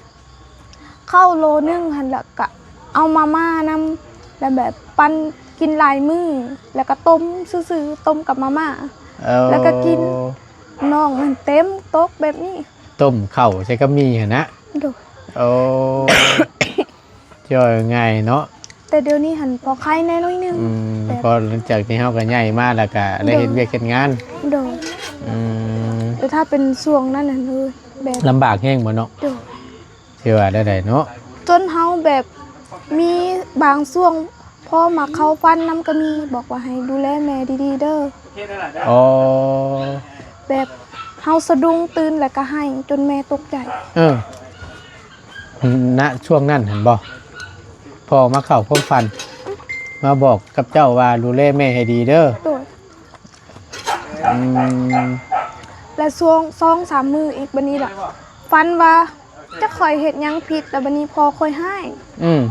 ເຂົ້າໂລໜຶ່ງຫັ້ນ ແລ້ວກະເອົາມາມ່ານຳ ແລ້ວແບບປັ້ນກິນຫຼາຍມື້ ແລ້ວກະຕົ້ມຊື່ໆ ຕົ້ມກັບມາມ່າ. ເອີ ແລ້ວກະກິນ ໜອງມັນເຕັມຕົກແບບນີ້. ຕົ້ມເຂົ້າໃສ່ກັບໝີ່ຫັ້ນນະ. ໂດຍ ໂອ້ ເວົ້າງ່າຍເນາະ. ແຕ່ດຽວນີ້ຫັ້ນພໍໄຄແດ່ໜ້ອຍໜຶ່ງ. ອືມ ແບບ ພໍຫຼັງຈາກທີ່ເຮົາກໍໃຫຍ່ມາ ແລ້ວກໍໄດ້ເຮັດວຽກເຮັດງານ. ໂດຍ ອືມ ແຕ່ຖ້າເປັນຊ່ວງນັ້ນຫັ້ນ ເອີຍ ແບບ ລຳບາກແຮງບໍ່ເນາະ? ໂດຍ ຊິວ່າແນວໃດເນາະ ຈົນເຮົາແບບມີບາງຊ່ວງພໍ່ມາເຂົ້າຝັນນຳກໍມີ ບອກວ່າໃຫ້ດູແລແມ່ດີໆເດີ້. ອໍ ແບບເຮົາສະດຸ້ງຕື່ນແລ້ວກໍໄຫ້ຈົນແມ່ຕົກໃຈ. ເອີ ນະ ຊ່ວງນັ້ນຫັ້ນບໍ່ ພໍ່ມາເຂົ້າຄວາມຝັນ ມາບອກກັບເຈົ້າວ່າດູແລແມ່ໃຫ້ດີເດີ້. ໂດຍ ອືມ ແລະ ຊ່ວງສອງສາມມື້ອີກ ບາດນີ້ລະຝັນວ່າຈັກຂ້ອຍເຮັດຫຍັງຜິດ ລະບາດນີ້ພໍ່ຂ້ອຍຮ້າຍ. ອືມ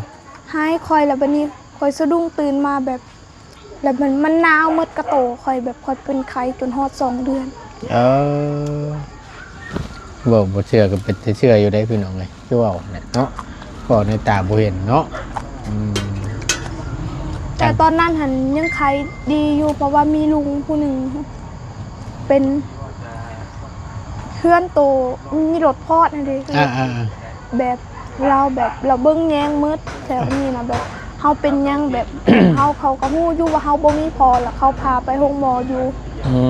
ຮ້າຍຂ້ອຍ ລະບາດນີ້ຂ້ອຍສະດຸ້ງຕື່ນມາແບບ ລະມັນ ມັນໜາວໝົດກະໂຕຂ້ອຍ ແບບຂ້ອຍເປັນໄຂ້ຈົນຮອດສອງເດືອນ. ເອີ ເວົ້າບໍ່ເຊື່ອກໍເປັນຕາເຊື່ອຢູ່ເດ້ພີ່ນ້ອງເອີຍ ຄືເວົ້າແຫຼະເນາະ ເວົ້າໃນຕາບໍ່ເຫັນເນາະ. ອືມ ແຕ່ຕອນນັ້ນຫັ້ນຍັງໄຄດີຢູ່ ເພາະວ່າມີລຸງຜູ້ໜຶ່ງເປັນ ເຮືອນໂຕມີລົດພອດຫັ້ນເດ້. ອ່າໆໆ ແບບລາວ ແບບລາວເບິ່ງແຍງໝົດແຖວນີ້ນະ ແບບເຮົາເປັນຫຍັງ ແບບເຮົາ ເຂົາກໍຮູ້ຢູ່ວ່າເຮົາບໍ່ມີພໍ່ ລະເຂົາພາໄປໂຮງໝໍຢູ່ ອື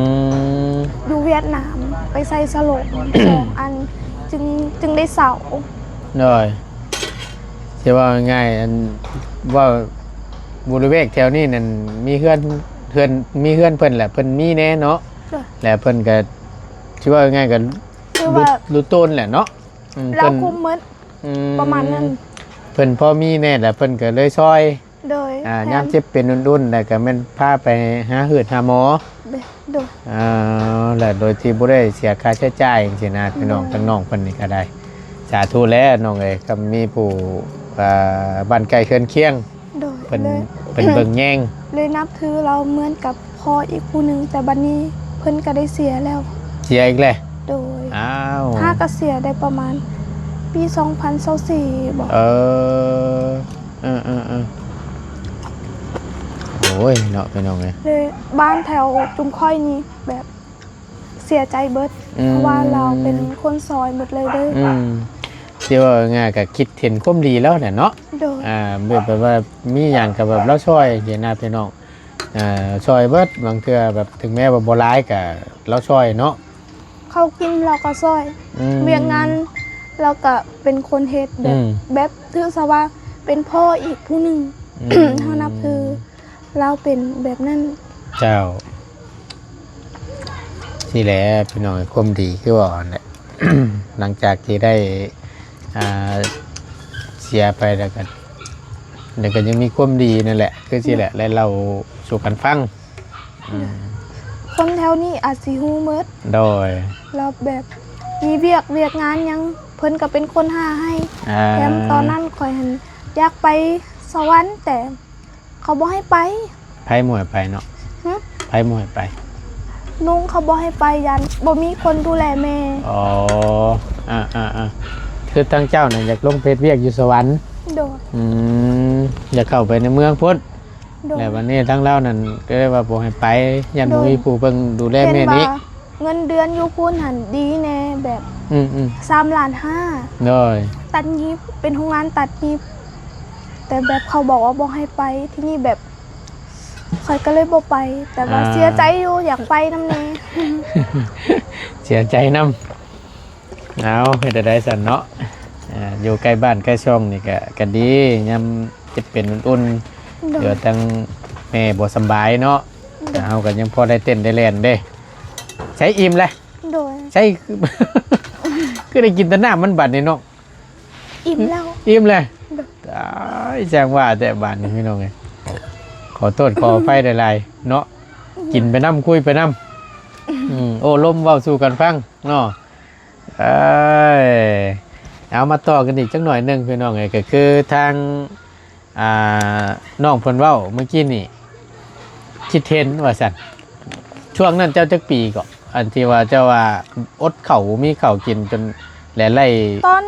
ມ ຢູ່ຫວຽດນາມ ໄປໃສ່ສະຫຼົງສອງອັນ ຈຶ່ງ ຈຶ່ງໄດ້ເຊົາ. ໂດຍ ຊິເວົ້າງ່າຍໆ ອັນ ເວົ້າບໍລິເວນແຖວນີ້ນັ້ນ ມີເຮືອນ ເຮືອນ ມີເຮືອນເພິ່ນແຫຼະ ເພິ່ນມີແດ່ເນາະ. ໂດຍ ແລະເພິ່ນກໍ ຊິເວົ້າງ່າຍໆ ກໍ ຄືວ່າ ຫຼຸດ ຫຼຸດໂຕນແຫຼະເນາະ. ອືມ ລາວຄຸມໝົດ ອືມ ປະມານນັ້ນ. ເພິ່ນພໍມີແດ່ແລ້ວ ເພິ່ນກໍເລີຍຊ່ອຍ. ໂດຍ ອ່າ ແຖມ ຍາມເຈັບເປັນອຸ່ນໆ ແລ້ວກໍແມ່ນພາໄປຫາເຮີດຫາໝໍ. ໂດຍ ອ່າ ແລະໂດຍທີ່ບໍ່ໄດ້ເສຍຄ່າໃຊ້ຈ່າຍຈັ່ງຊີ້ນະ ພີ່ນ້ອງ. ໂດຍ ທາງນ້ອງເພິ່ນນີ້ກໍໄດ້ ສາທຸແລ້ວນ້ອງເອີຍ. ກໍມີຜູ້ ອ່າ ບ້ານໃກ້ເຮືອນຄຽງ ໂດຍ ເພິ່ນ ເລີຍ ເພິ່ນເບິ່ງແຍງ ເລີຍນັບຖືລາວເໝືອນກັບພໍ່ອີກຜູ້ໜຶ່ງ, ແຕ່ບັດນີ້ເພິ່ນກໍໄດ້ເສຍແລ້ວ. ເສຍອີກແລ້ວ? ໂດຍ ອ້າວ ຫາກະເສຍໄດ້ປະມານປີສອງພັນຊາວສີ່ບໍ? ເອີ ເອີໆໆ ໂອ້ຍເນາະ ພີ່ນ້ອງເອີຍ. ເລີຍບ້ານແຖວຈຸມຂ້ອຍນີ້ແບບເສຍໃຈເບິດ ອືມ ເພາະວ່າລາວເປັນຄົນຊ່ອຍໝົດເລີຍເດີ. ອືມ ຊິເວົ້າງ່າຍໆ ກໍຄິດເຫັນຄວາມດີລາວແຫຼະເນາະ. ໂດຍ ອ່າ ແບບ ແບບວ່າມີຫຍັງກໍແບບລາວຊ່ອຍຊີ້ນະ ພີ່ນ້ອງ. ເອີ ຊ່ອຍເບິດ ບາງເທື່ອແບບເຖິງແມ້ວ່າບໍ່ຫຼາຍກໍລາວຊ່ອຍເນາະ. ເຂົ້າກິນລາວກໍຊ່ອຍ ອືມ ວຽກງານລາວກໍເປັນຄົນເຮັດ ແບບ ອືມ ແບບຖືຊະວ່າເປັນພໍ່ອີກຜູ້ໜຶ່ງ. ອືມ ເຮົານັບຖືລາວເປັນແບບນັ້ນ. ເຈົ້າ ຊີ້ແຫຼະ ພີ່ນ້ອງ ຄວາມດີຄືເວົ້າຫັ້ນແຫຼະ. ຫຼັງຈາກທີ່ໄດ້ ອ່າ ເສຍໄປແລ້ວກໍ ແລ້ວກໍຍັງມີຄວາມດີນັ້ນແຫຼະ ຄືຊີ້ແຫຼະ ແລະເລົ່າສູ່ກັນຟັງ. ອືມ ຄົນແຖວນີ້ອາດຊິຮູ້ໝົດ. ໂດຍ ແລ້ວແບບມີວຽກ ວຽກງານຫຍັງ ເພິ່ນກໍເປັນຄົນຫາໃຫ້. ອ່າ ແຖມຕອນນັ້ນຂ້ອຍຫັ້ນຢາກໄປສະຫວັນ ແຕ່ເຂົາບໍ່ໃຫ້ໄປ. ໃຜບໍ່ໃຫ້ໄປເນາະ? ຫຶ? ໃຜບໍ່ໃຫ້ໄປ? ລຸງເຂົາບໍ່ໃຫ້ໄປ ຢ້ານບໍ່ມີຄົນດູແລແມ່. ອໍ ອ່າໆໆ ຄືທາງເຈົ້ານັ້ນຢາກລົງໄປເຮັດວຽກຢູ່ສະຫວັນ. ໂດຍ ອືມ ຢາກເຂົ້າໄປໃນເມືອງພຸ້ນ. ໂດຍ ແລ້ວບັດນີ້ທາງລາວນັ້ນກໍເລີຍວ່າບໍ່ໃຫ້ໄປ ຢ້ານ ໂດຍ ບໍ່ມີຜູ້ເບິ່ງດູແລແມ່ນີ້. ເຫັນວ່າເງິນເດືອນຢູ່ພຸ້ນຫັ້ນດີແນ່ ແບບ ອືມໆ ສາມລ້ານຫ້າ. ໂດຍ ຕັດຫຍິບ ເປັນໂຮງງານຕັດຫຍິບ ແຕ່ແບບເຂົາບອກວ່າບໍ່ໃຫ້ໄປ. ທີນີ້ແບບຂ້ອຍກໍເລີຍບໍ່ໄປ ແຕ່ວ່າ ອ່າ ເສຍໃຈຢູ່ ຢາກໄປນຳແດ່. ເສຍໃຈນຳ. ເອົາ ເຮັດແນວໃດຊັ້ນເນາະ. ອ່າ ຢູ່ໃກ້ບ້ານໃກ້ຊ່ອງນີ້ກະ ກະດີ ຍາມເຈັບເປັນອຸ່ນໆ. ໂດຍ ເຫຼືອທັງແມ່ບໍ່ສຳບາຍເນາະ. ໂດຍ ເຮົາກໍຍັງພໍໄດ້ເຕັ້ນໄດ້ແລ່ນເດ້. ໃຊ້ອີ່ມແລ້ວ? ໂດຍ ໃຊ້ ຄືໄດ້ກິນແຕ່ນ້ຳມັນບັດນີ້ເນາະ. ອີ່ມແລ້ວ ອີ່ມແລ້ວ. ໂດຍ ຕາຍ ຊ່າງວ່າແຕ່ບາດນີ້ ພີ່ນ້ອງເອີຍ. ຂໍໂທດຂໍອະໄພຫຼາຍໆເນາະ. ອືມ ກິນໄປນຳ ຄຸຍໄປນຳ. ອືມ ໂອ້ລົມເວົ້າສູ່ກັນຟັງເນາະ. ເອີຍ ເອົາ ມາຕໍ່ກັນອີກຈັກໜ້ອຍໜຶ່ງ ພີ່ນ້ອງເອີຍ. ກໍຄືທາງ ອ່າ ນ້ອງເພິ່ນເວົ້າມື້ກີ້ນີ້ ຄິດເຫັນວ່າຊັ້ນ. ຊ່ວງນັ້ນເຈົ້າຈັກປີເກາະ? ອັນທີ່ວ່າເຈົ້າວ່າອົດເຂົ້າ ບໍ່ມີເຂົ້າກິນຈົນແຫຼະໄຫຼ. ຕອນ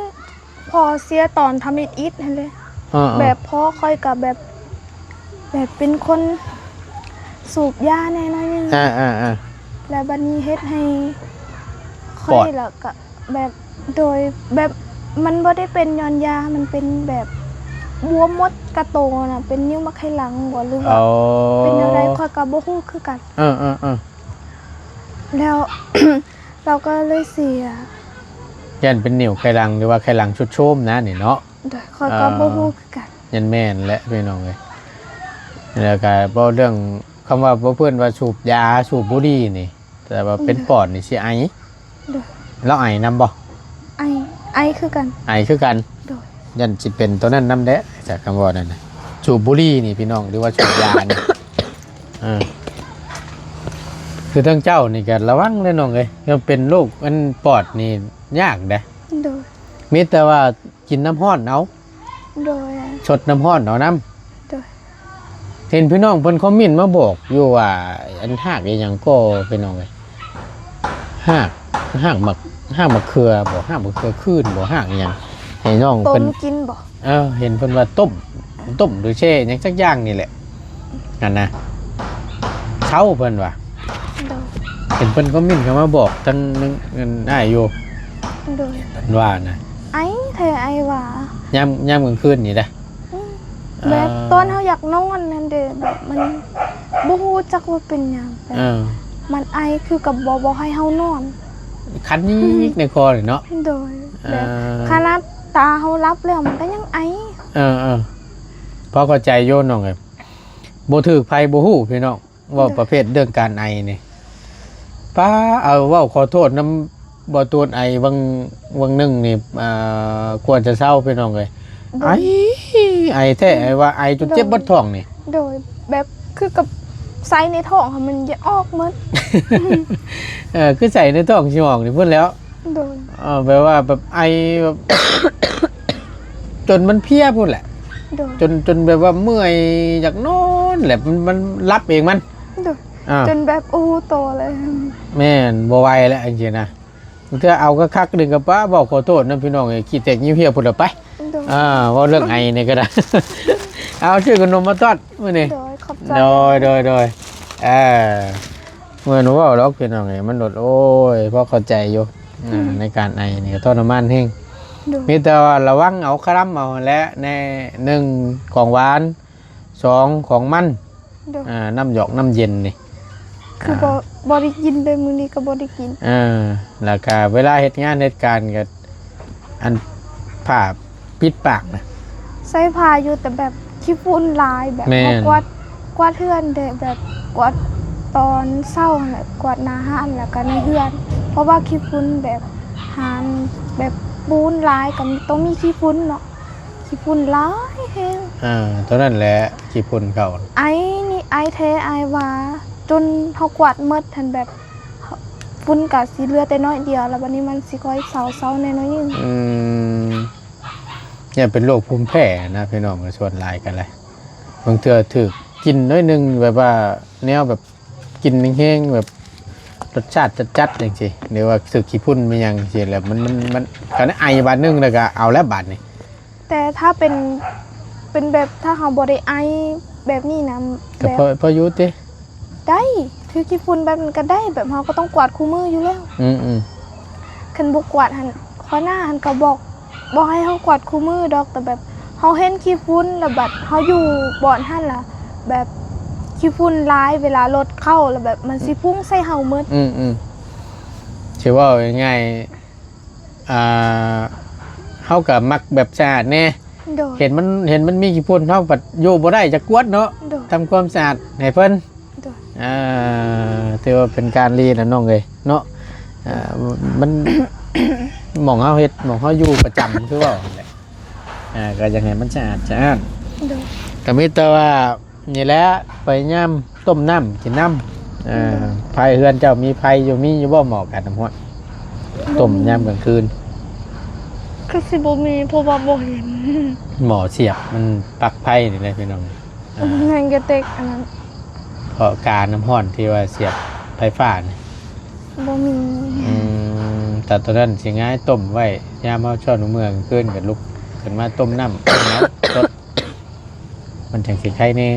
ພໍ່ເສຍຕອນທຳອິດອິດຫັ້ນເດ້. ເອີໆ ແບບພໍ່ຂ້ອຍກໍແບບ ແບບເປັນຄົນສູບຢາແດ່ໜ້ອຍໜຶ່ງ. ອ່າໆໆ ແລ້ວບັດນີ້ເຮັດໃຫ້ຂ້ອຍ ປອດ ແລ້ວກໍ ແບບ ໂດຍ ແບບມັນບໍ່ໄດ້ເປັນຍ້ອນຢາ ມັນເປັນແບບບວມໝົດກະໂຕນະ ເປັນນິ້ວໝາກໄຂ່ຫຼັງບໍ ຫຼືວ່າ ອໍ ເປັນແນວໃດ ຂ້ອຍກໍບໍ່ຮູ້ຄືກັນ. ເອີໆໆ ແລ້ວ ລາວກໍເລີຍເສຍ. ຢ້ານເປັນນິ້ວໄຂ່ຫຼັງ ຫຼືວ່າໄຂ່ຫຼັງຊຸດໂຊມນະນີ້ເນາະ. ໂດຍ ຂ້ອຍກໍ ອ່າ ບໍ່ຮູ້ຄືກັນ. ຢ້ານແມ່ນແຫຼະ ພີ່ນ້ອງເອີຍ. ແລ້ວກໍເວົ້າເລື່ອງ ຄຳວ່າບໍ່ເພິ່ນວ່າສູບຢາ ສູບບຸຫຼີ່ນີ້ ແຕ່ວ່າເປັນ ໂດຍ ປອດນີ້ຊິໄອ. ໂດຍ ລາວໄອນຳບໍ່? ໄອ ໄອຄືກັນ. ໄອຄືກັນ. ໂດຍ ຢ້ານຊິເປັນຕົວນັ້ນນຳແຫຼະ ຈາກຄຳເວົ້ານັ້ນນະ. ສູບບຸຫຼີ່ນີ້ພີ່ນ້ອງ ຫຼືວ່າສູບຢານີ້ ເອີ ຄືທາງເຈົ້ານີ້ກໍລະວັງເດ້ນ້ອງເອີຍ. ເລື່ອງເປັນໂລກອັນປອດນີ້ຍາກເດ້. ໂດຍ ມີແຕ່ວ່າ ກິນນ້ຳຮ້ອນເອົາ. ໂດຍ ຊົດນ້ຳຮ້ອນເອົານຳ. ໂດຍ ເຫັນພີ່ນ້ອງເພິ່ນຄອມເມັນມາບອກຢູ່ວ່າ ອັນຮາກອີ່ຫຍັງກໍພີ່ນ້ອງເອີຍ ຮາກ ຮາກໝາກ ຮາກໝາກເຂືອບໍ ຮາກໝາກເຂືອຄືນບໍ ຮາກອີ່ຫຍັງ ໃຫ້ນ້ອງເພິ່ນ ຕົ້ມກິນບໍ? ເອີ ເຫັນເພິ່ນວ່າຕົ້ມ ຕົ້ມຫຼືແຊ່ຫຍັງຈັກຢ່າງນີ້ແຫຼະ ຫັ້ນນະ ເຊົາເພິ່ນວ່າ. ໂດຍ ເຫັນເພິ່ນຄອມເມັນເຂົ້າມາບອກທາງ ອັນ ອ້າຍຢູ່. ໂດຍ ເພິ່ນວ່ານະ ໄອແທ້ ໄອວ່າ ຍາມ ຍາມກາງຄືນນີ້ເດ້. ອືມ ອ່າ ແບບຕອນເຮົາຢາກນອນນັ້ນເດ້ ແບບມັນບໍ່ຮູ້ຈັກວ່າເປັນຫຍັງ ແບບ ເອີ ມັນໄອຄືກັບບໍ່ ບໍ່ໃຫ້ເຮົານອນ ຄັນອີກໃນຄໍນີ້ເນາະ. ໂດຍ ອ່າ ແບບຂະໜາດຕາເຮົາຫຼັບແລ້ວມັນກໍຍັງໄອ. ເອີໆ ພໍເຂົ້າໃຈຢູ່ນ້ອງເອີຍ. ບໍ່ຖືກໃຜບໍ່ຮູ້ພີ່ນ້ອງ ເວົ້າ ໂດຍ ປະເພດເລື່ອງການໄອນີ້ ປ້າ ເອົາ ເວົ້າຂໍໂທດນຳ ບໍ່ຕູນໄອຫວ່າງ ຫວ່າງໜຶ່ງນີ້ ອ່າ ກວ່າຈະເຊົາພີ່ນ້ອງເອີຍ. ໂດຍ ໄອ ໄອແທ້ ໄອວ່າໄອຈົນເຈັບ ໂດຍ ເບິດທ້ອງນີ້. ໂດຍ ແບບຄືກັບໄສ້ໃນທ້ອງຫັ້ນມັນຢາກອອກໝົດ. ເອີ ຄືໄສ້ໃນທ້ອງຊິອອກນີ້ພຸ້ນແຫຼ້ວ. ໂດຍ ເອີ ແບບວ່າແບບໄອແບບ ຈົນມັນເພຍພຸ້ນແຫຼະ. ໂດຍ ຈົນ ຈົນແບບວ່າເມື່ອຍຢາກນອນແຫຼະ ມັນ ມັນຫຼັບເອງມັນ. ໂດຍ ອ່າ ຈົນແບບ ໂອ້ ໂຕເລີຍ. ແມ່ນ ບໍ່ໄຫວແລ້ວຈັ່ງຊີ້ນະ. ບາງເທື່ອເອົາຄັກໆ ດຶງກັບປາ ເວົ້າຂໍໂທດນຳພີ່ນ້ອງເອີຍ ຂີ້ແຕກຍິ້ວເຫ້ຍພຸ້ນລະໄປ. ໂດຍ ອ່າ ເວົ້າເລື່ອງໄອນີ້ກໍໄດ້. ເອົາ ຊື້ຂະໜົມມາຕ້ອນມື້ນີ້. ໂດຍ ຂອບໃຈ. ໂດຍ ໂດຍ ໂດຍ ເອີ ບໍ່ແມ່ນເວົ້າດອກພີ່ນ້ອງເອີຍ ມັນໂດດ ໂອ້ຍ ພໍເຂົ້າໃຈຢູ່. ອືມ ອ່າ ໃນການໄອນີ້ກໍທໍລະມານແຮງ. ໂດຍ ມີແຕ່ວ່າລະວັງເອົາ ຄະລຳເອົາຫັ້ນແຫຼະ ໃນ ໜຶ່ງ ຂອງຫວານ ສອງ ຂອງມັນ. ໂດຍ ອ່າ ນ້ຳຢອກນ້ຳເຢັນນີ້ ຄື ອ່າ ບໍ່ ບໍ່ໄດ້ກິນເລີຍ ມື້ນີ້ກໍບໍ່ໄດ້ກິນ. ເອີ ແລ້ວກໍເວລາເຮັດງານເຮັດການກໍ ອັນ ຜ້າປິດປາກນະ ໃສ່ຜ້າຢູ່ ແຕ່ແບບຂີ້ຝຸ່ນຫຼາຍ ແບບ ແມ່ນ ເຮົາກວາດ ກວາດເຮືອນເດ້ ແບບກວາດຕອນເຊົ້າຫັ້ນແຫຼະ ກວາດໜ້າຮ້ານ ແລ້ວກໍໃນເຮືອນ ເພາະວ່າຂີ້ຝຸ່ນແບບ ຮ້ານແບບປູນຫຼາຍ ກໍຕ້ອງມີຂີ້ຝຸ່ນເນາະ. ຂີ້ຝຸ່ນຫຼາຍແຮງ. ອ່າ ເທົ່ານັ້ນແຫຼະ ຂີ້ຝຸ່ນເຂົາ. ໄອນີ້ໄອແທ້ ໄອຫວາ ຈົນເຮົາກວາດໝົດຫັ້ນ ແບບຝຸ່ນກະຊິເຫຼືອແຕ່ໜ້ອຍດຽວ ແລ້ວບັດນີ້ມັນຊິຄ່ອຍເຊົາໆແດ່ໜ້ອຍໜຶ່ງ. ອືມ ຢ້ານເປັນໂລກພູມແພ້ນະ ພີ່ນ້ອງ ສ່ວນຫຼາຍກໍໄດ້ ບາງເທື່ອຖືກກິ່ນໜ້ອຍໜຶ່ງ ແບບວ່າແນວແບບ ກິ່ນແຮງໆ ແບບລົດຊາດຈັດໆ ຈັ່ງຊີ້ ຫຼືວ່າຖືກຂີ້ຝຸ່ນແມ່ນຫຍັງຊີ້ ແລ້ວມັນ ມັນ ມັນ ການໄອບາດໜຶ່ງ ແລ້ວກໍເອົາແລ້ວບາດນີ້. ແຕ່ຖ້າເປັນ ເປັນແບບ ຖ້າເຮົາບໍ່ໄດ້ໄອແບບນີ້ນະ ກໍ ແບບ ພໍ ພໍຢູ່ຕິ? ໄດ້ ຖືກຂີ້ຝຸ່ນແບບນັ້ນກໍໄດ້ ແບບເຮົາກໍຕ້ອງກວາດຄູ່ມື້ຢູ່ແລ້ວ. ອືມໆ ຄັນບໍ່ກວາດຫັ້ນ ຫົວໜ້າຫັ້ນກໍບອກ ບໍ່ໃຫ້ເຮົາກວາດຄູ່ມື້ດອກ ແຕ່ແບບເຮົາເຫັນຂີ້ຝຸ່ນ ແລ້ວບັດເຮົາຢູ່ບ່ອນຫັ້ນລະ ແບບຂີ້ຝຸ່ນຫຼາຍ ເວລາລົດເຂົ້າ ແລ້ວແບບມັນຊິ ອືມ ພຸ່ງໃສ່ເຮົາໝົດ. ອືມໆ ຊິເວົ້າງ່າຍໆ ອ່າ ເຮົາກໍມັກແບບສະອາດແດ່. ໂດຍ ເຫັນມັນ ເຫັນມັນມີຂີ້ຝຸ່ນ ເຮົາບັດຢູ່ບໍ່ໄດ້ ຈະກວດເນາະ. ໂດຍ ທຳຄວາມສະອາດໃຫ້ເພິ່ນ. ໂດຍ ອ່າ ຖືວ່າເປັນການດີນະນ້ອງເອີຍເນາະ. ອ່າ ມັນ ໝ່ອງເຮົາເຮັດ ໝ່ອງເຮົາຢູ່ປະຈຳ ຄືເວົ້າຫັ້ນແຫຼະ. ອ່າ ກໍຢາກໃຫ້ມັນສະອາດສະອ້ານ. ໂດຍ ກໍມີແຕ່ວ່ານີ້ແຫຼະ ພະຍາຍາມຕົ້ມນ້ຳກິນນຳ. ອ່າ ໂດຍ ໄຟເຮືອນເຈົ້າມີໄຟຢູ່ ມີຢູ່ບໍ່ໝໍ້ກັນນ້ຳຮ້ອນ? ບໍ່ມີ. ຕົ້ມຍາມກາງຄືນ? ຄືຊິບໍ່ມີ ເພາະວ່າບໍ່ເຫັນ ໝໍ້ສຽບມັນປັກໄຟນີ້ແຫຼະພີ່ນ້ອງ. ອ່າ ແມ່ນກະເຕັກອັນນັ້ນ ເພາະການ້ຳຮ້ອນທີ່ວ່າສຽບໄຟຟ້ານີ້ ບໍ່ມີ. ອືມ ແຕ່ຕອນນັ້ນຊິງ່າຍ ຕົ້ມໄວ້ ຍາມເຮົາຊ້ອນເມື່ອກາງຄືນກໍລຸກຂຶ້ນມາຕົ້ມນ້ຳ ຕົ້ມນ້ຳສົດ ມັນຈັ່ງຊິໄຄແດ່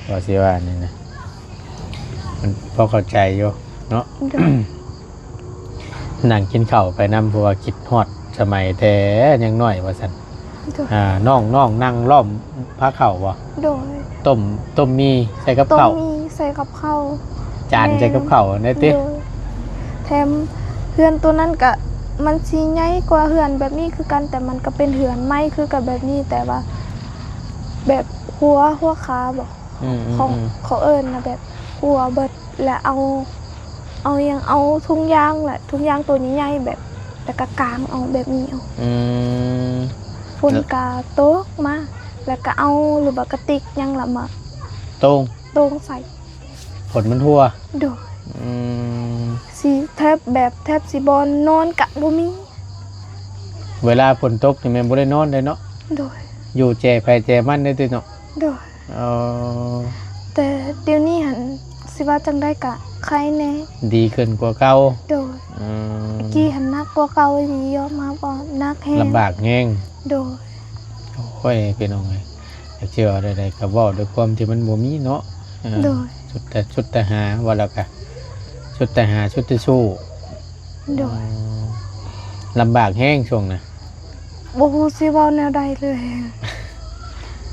ວ່າຊິວ່ານີ້ນະ. ມັນພໍເຂົ້າໃຈຢູ່ເນາະ. ໂດຍ ນັ່ງກິນເຂົ້າໄປນຳ ເພາະວ່າຄິດຮອດສະໄໝແຕ່ຍັງນ້ອຍວ່າຊັ້ນ. ໂດຍ ອ່າ ນ້ອງໆ ນັ່ງລ້ອມພາເຂົ້າບໍ່? ໂດຍ ຕົ້ມ ຕົ້ມໝີ່ໃສ່ກັບເຂົ້າ. ຕົ້ມໝີ່ໃສ່ກັບເຂົ້າ ຈານໃສ່ກັບເຂົ້າຫັ້ນແຫຼະຕິ. ໂດຍ ແຖມເຮືອນໂຕນັ້ນກະ ມັນຊິໃຫຍ່ກວ່າເຮືອນແບບນີ້ຄືກັນ ແຕ່ມັນກະເປັນເຮືອນໄມ້ຄືກັນແບບນີ້ ແຕ່ວ່າແບບຫົວ ຫົວຄາບໍ ອືມໆໆ ຂອງ ເຂົາເອີ້ນນະ ແບບຫົວເບິດ ແລ້ວເອົາ ເອົາຫຍັງ ເອົາທຸງຢາງ ແລະ ທຸງຢາງໂຕໃຫຍ່ໆ ແບບ ແລ້ວກະກາງເອົາແບບນີ້ເອົາ. ອືມ ຝົນກະຕົກມາ ແລ້ວກະເອົາ ຫຼືວ່າກະຕິກຫຍັງລະມາໂຕ່ງ ໂຕ່ງໃສ່ ຝົນມັນຫົວ. ໂດຍ ອືມ ຊິແທບແບບ ແທບຊິບໍ່ນອນກະບໍ່ມີ. ເວລາຝົນຕົກນີ້ແມ່ນບໍ່ໄດ້ນອນເດ້ເນາະ. ໂດຍ ຢູ່ແຈໃຜແຈມັນເດ້ຕິເນາະ. ໂດຍ ອໍ ແຕ່ດຽວນີ້ຫັ້ນ ຊິວ່າຈັ່ງໃດກະໄຄແດ່ ດີຂຶ້ນກວ່າເກົ່າ. ໂດຍ ອືມ ຕະກີ້ຫັ້ນໜັກກວ່າເກົ່າອີ່ຫຼີ ຍອມຮັບວ່າໜັກແຮງ ລຳບາກແຮງ. ໂດຍ ໂອ້ຍ ພີ່ນ້ອງເອີຍ ຈັກຊິເວົ້າແນວໃດ ກໍເວົ້າດ້ວຍຄວາມທີ່ມັນບໍ່ມີເນາະ. ເອີ ໂດຍ ສຸດແຕ່ ສຸດແຕ່ຫາ ວ່າແລ້ວກະ ສຸດແຕ່ຫາ ສຸດແຕ່ສູ້. ໂດຍ ອືມ ລຳບາກແຮງຊ່ວງນະ ບໍ່ຮູ້ຊິເວົ້າແນວໃດເລີຍ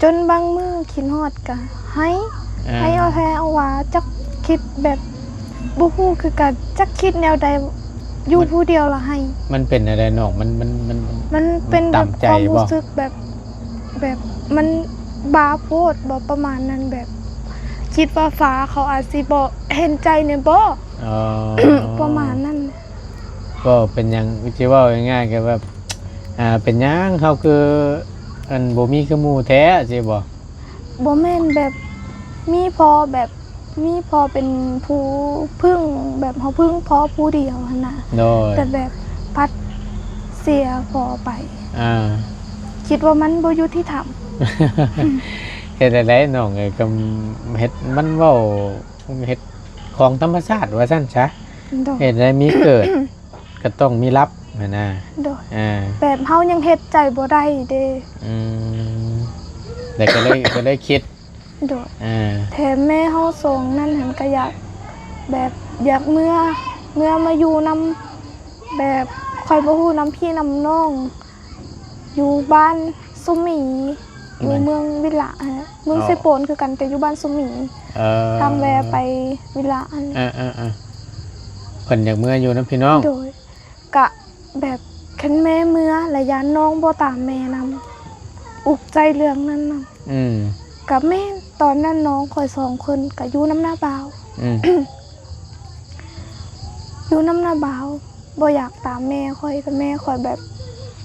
ຈົນບາງມື້ຄິດຮອດກະໄຫ້ ອ່າ ໄຫ້ເອົາແທ້ເອົາຫວາ ຈັກຄິດແບບ ບໍ່ຮູ້ຄືກັນ ຈັກຄິດແນວໃດ ຢູ່ຜູ້ດຽວລະໄຫ້. ມັນເປັນແນວໃດນ້ອງ? ມັນ ມັນ ມັນ ມັນເປັນແບບ ຕາມໃຈ ຄວາມຮູ້ສຶກແບບ ແບບມັນບ້າໂພດບໍ ປະມານນັ້ນ ແບບຄິດວ່າຟ້າເຂົາອາດຊິບໍ່ເຫັນໃຈແດ່ບໍ ອໍ ປະມານນັ້ນ. ກໍເປັນຫຍັງ ຊິເວົ້າງ່າຍໆ ກໍແບບ ອ່າ ເປັນຫຍັງເຮົາຄື ອັນ ບໍ່ມີຄືໝູ່ແທ້ ຊີ້ບໍ່? ບໍ່ແມ່ນ ແບບ ມີພໍ ແບບ ມີພໍເປັນຜູ້ເພິ່ງ ແບບເຮົາເພິ່ງພໍຜູ້ດຽວຫັ້ນນະ ໂດຍ ແຕ່ແບບພັດເສຍພໍໄປ ອ່າ ຄິດວ່າມັນບໍ່ຍຸຕິທຳ ເຮັດແນວໃດນ້ອງເອີຍ ກໍເຮັດ ມັນເວົ້າ ເຮັດຂອງທຳມະຊາດວ່າຊັ້ນຊະ ໂດຍ ເຮັດໃດມີເກີດ ກໍຕ້ອງມີຮັບຫັ້ນນະ ໂດຍ ອ່າ ແບບເຮົາຍັງເຮັດໃຈບໍ່ໄດ້ເດ້ ອືມ ແລ້ວກໍເລີຍ ກໍເລີຍຄິດ ໂດຍ ອ່າ ແຖມແມ່ເຮົາສອງນັ້ນຫັ້ນກໍຢາກ ແບບຢາກເມືອ ເມືອມາຢູ່ນຳ ແບບຂ້ອຍບໍ່ຮູ້ນຳພີ່ນຳນ້ອງ ຢູ່ບ້ານສຸໝີ ຢູ່ເມືອງວິລະຫັ້ນແຫຼະ ເມືອງເຊໂປນຄືກັນ ແຕ່ຢູ່ບ້ານສຸໝີ ເອີ ທາງແວໄປວິລະຫັ້ນ ເອີໆໆ ເພິ່ນຢາກເມືອຢູ່ນຳພີ່ນ້ອງ ໂດຍ ກະແບບຄັນແມ່ເມືອ ແລະ ຢ້ານນ້ອງບໍ່ຕາມແມ່ນຳ ອຸກໃຈເລື່ອງນັ້ນນຳ ອືມ ກະແມ່ນຕອນນັ້ນນ້ອງຂ້ອຍສອງຄົນກະຢູ່ນຳນ້າບ່າວ ອືມ ຢູ່ນຳນ້າບ່າວ ບໍ່ຢາກຕາມແມ່ຂ້ອຍ ແຕ່ແມ່ຂ້ອຍແບບ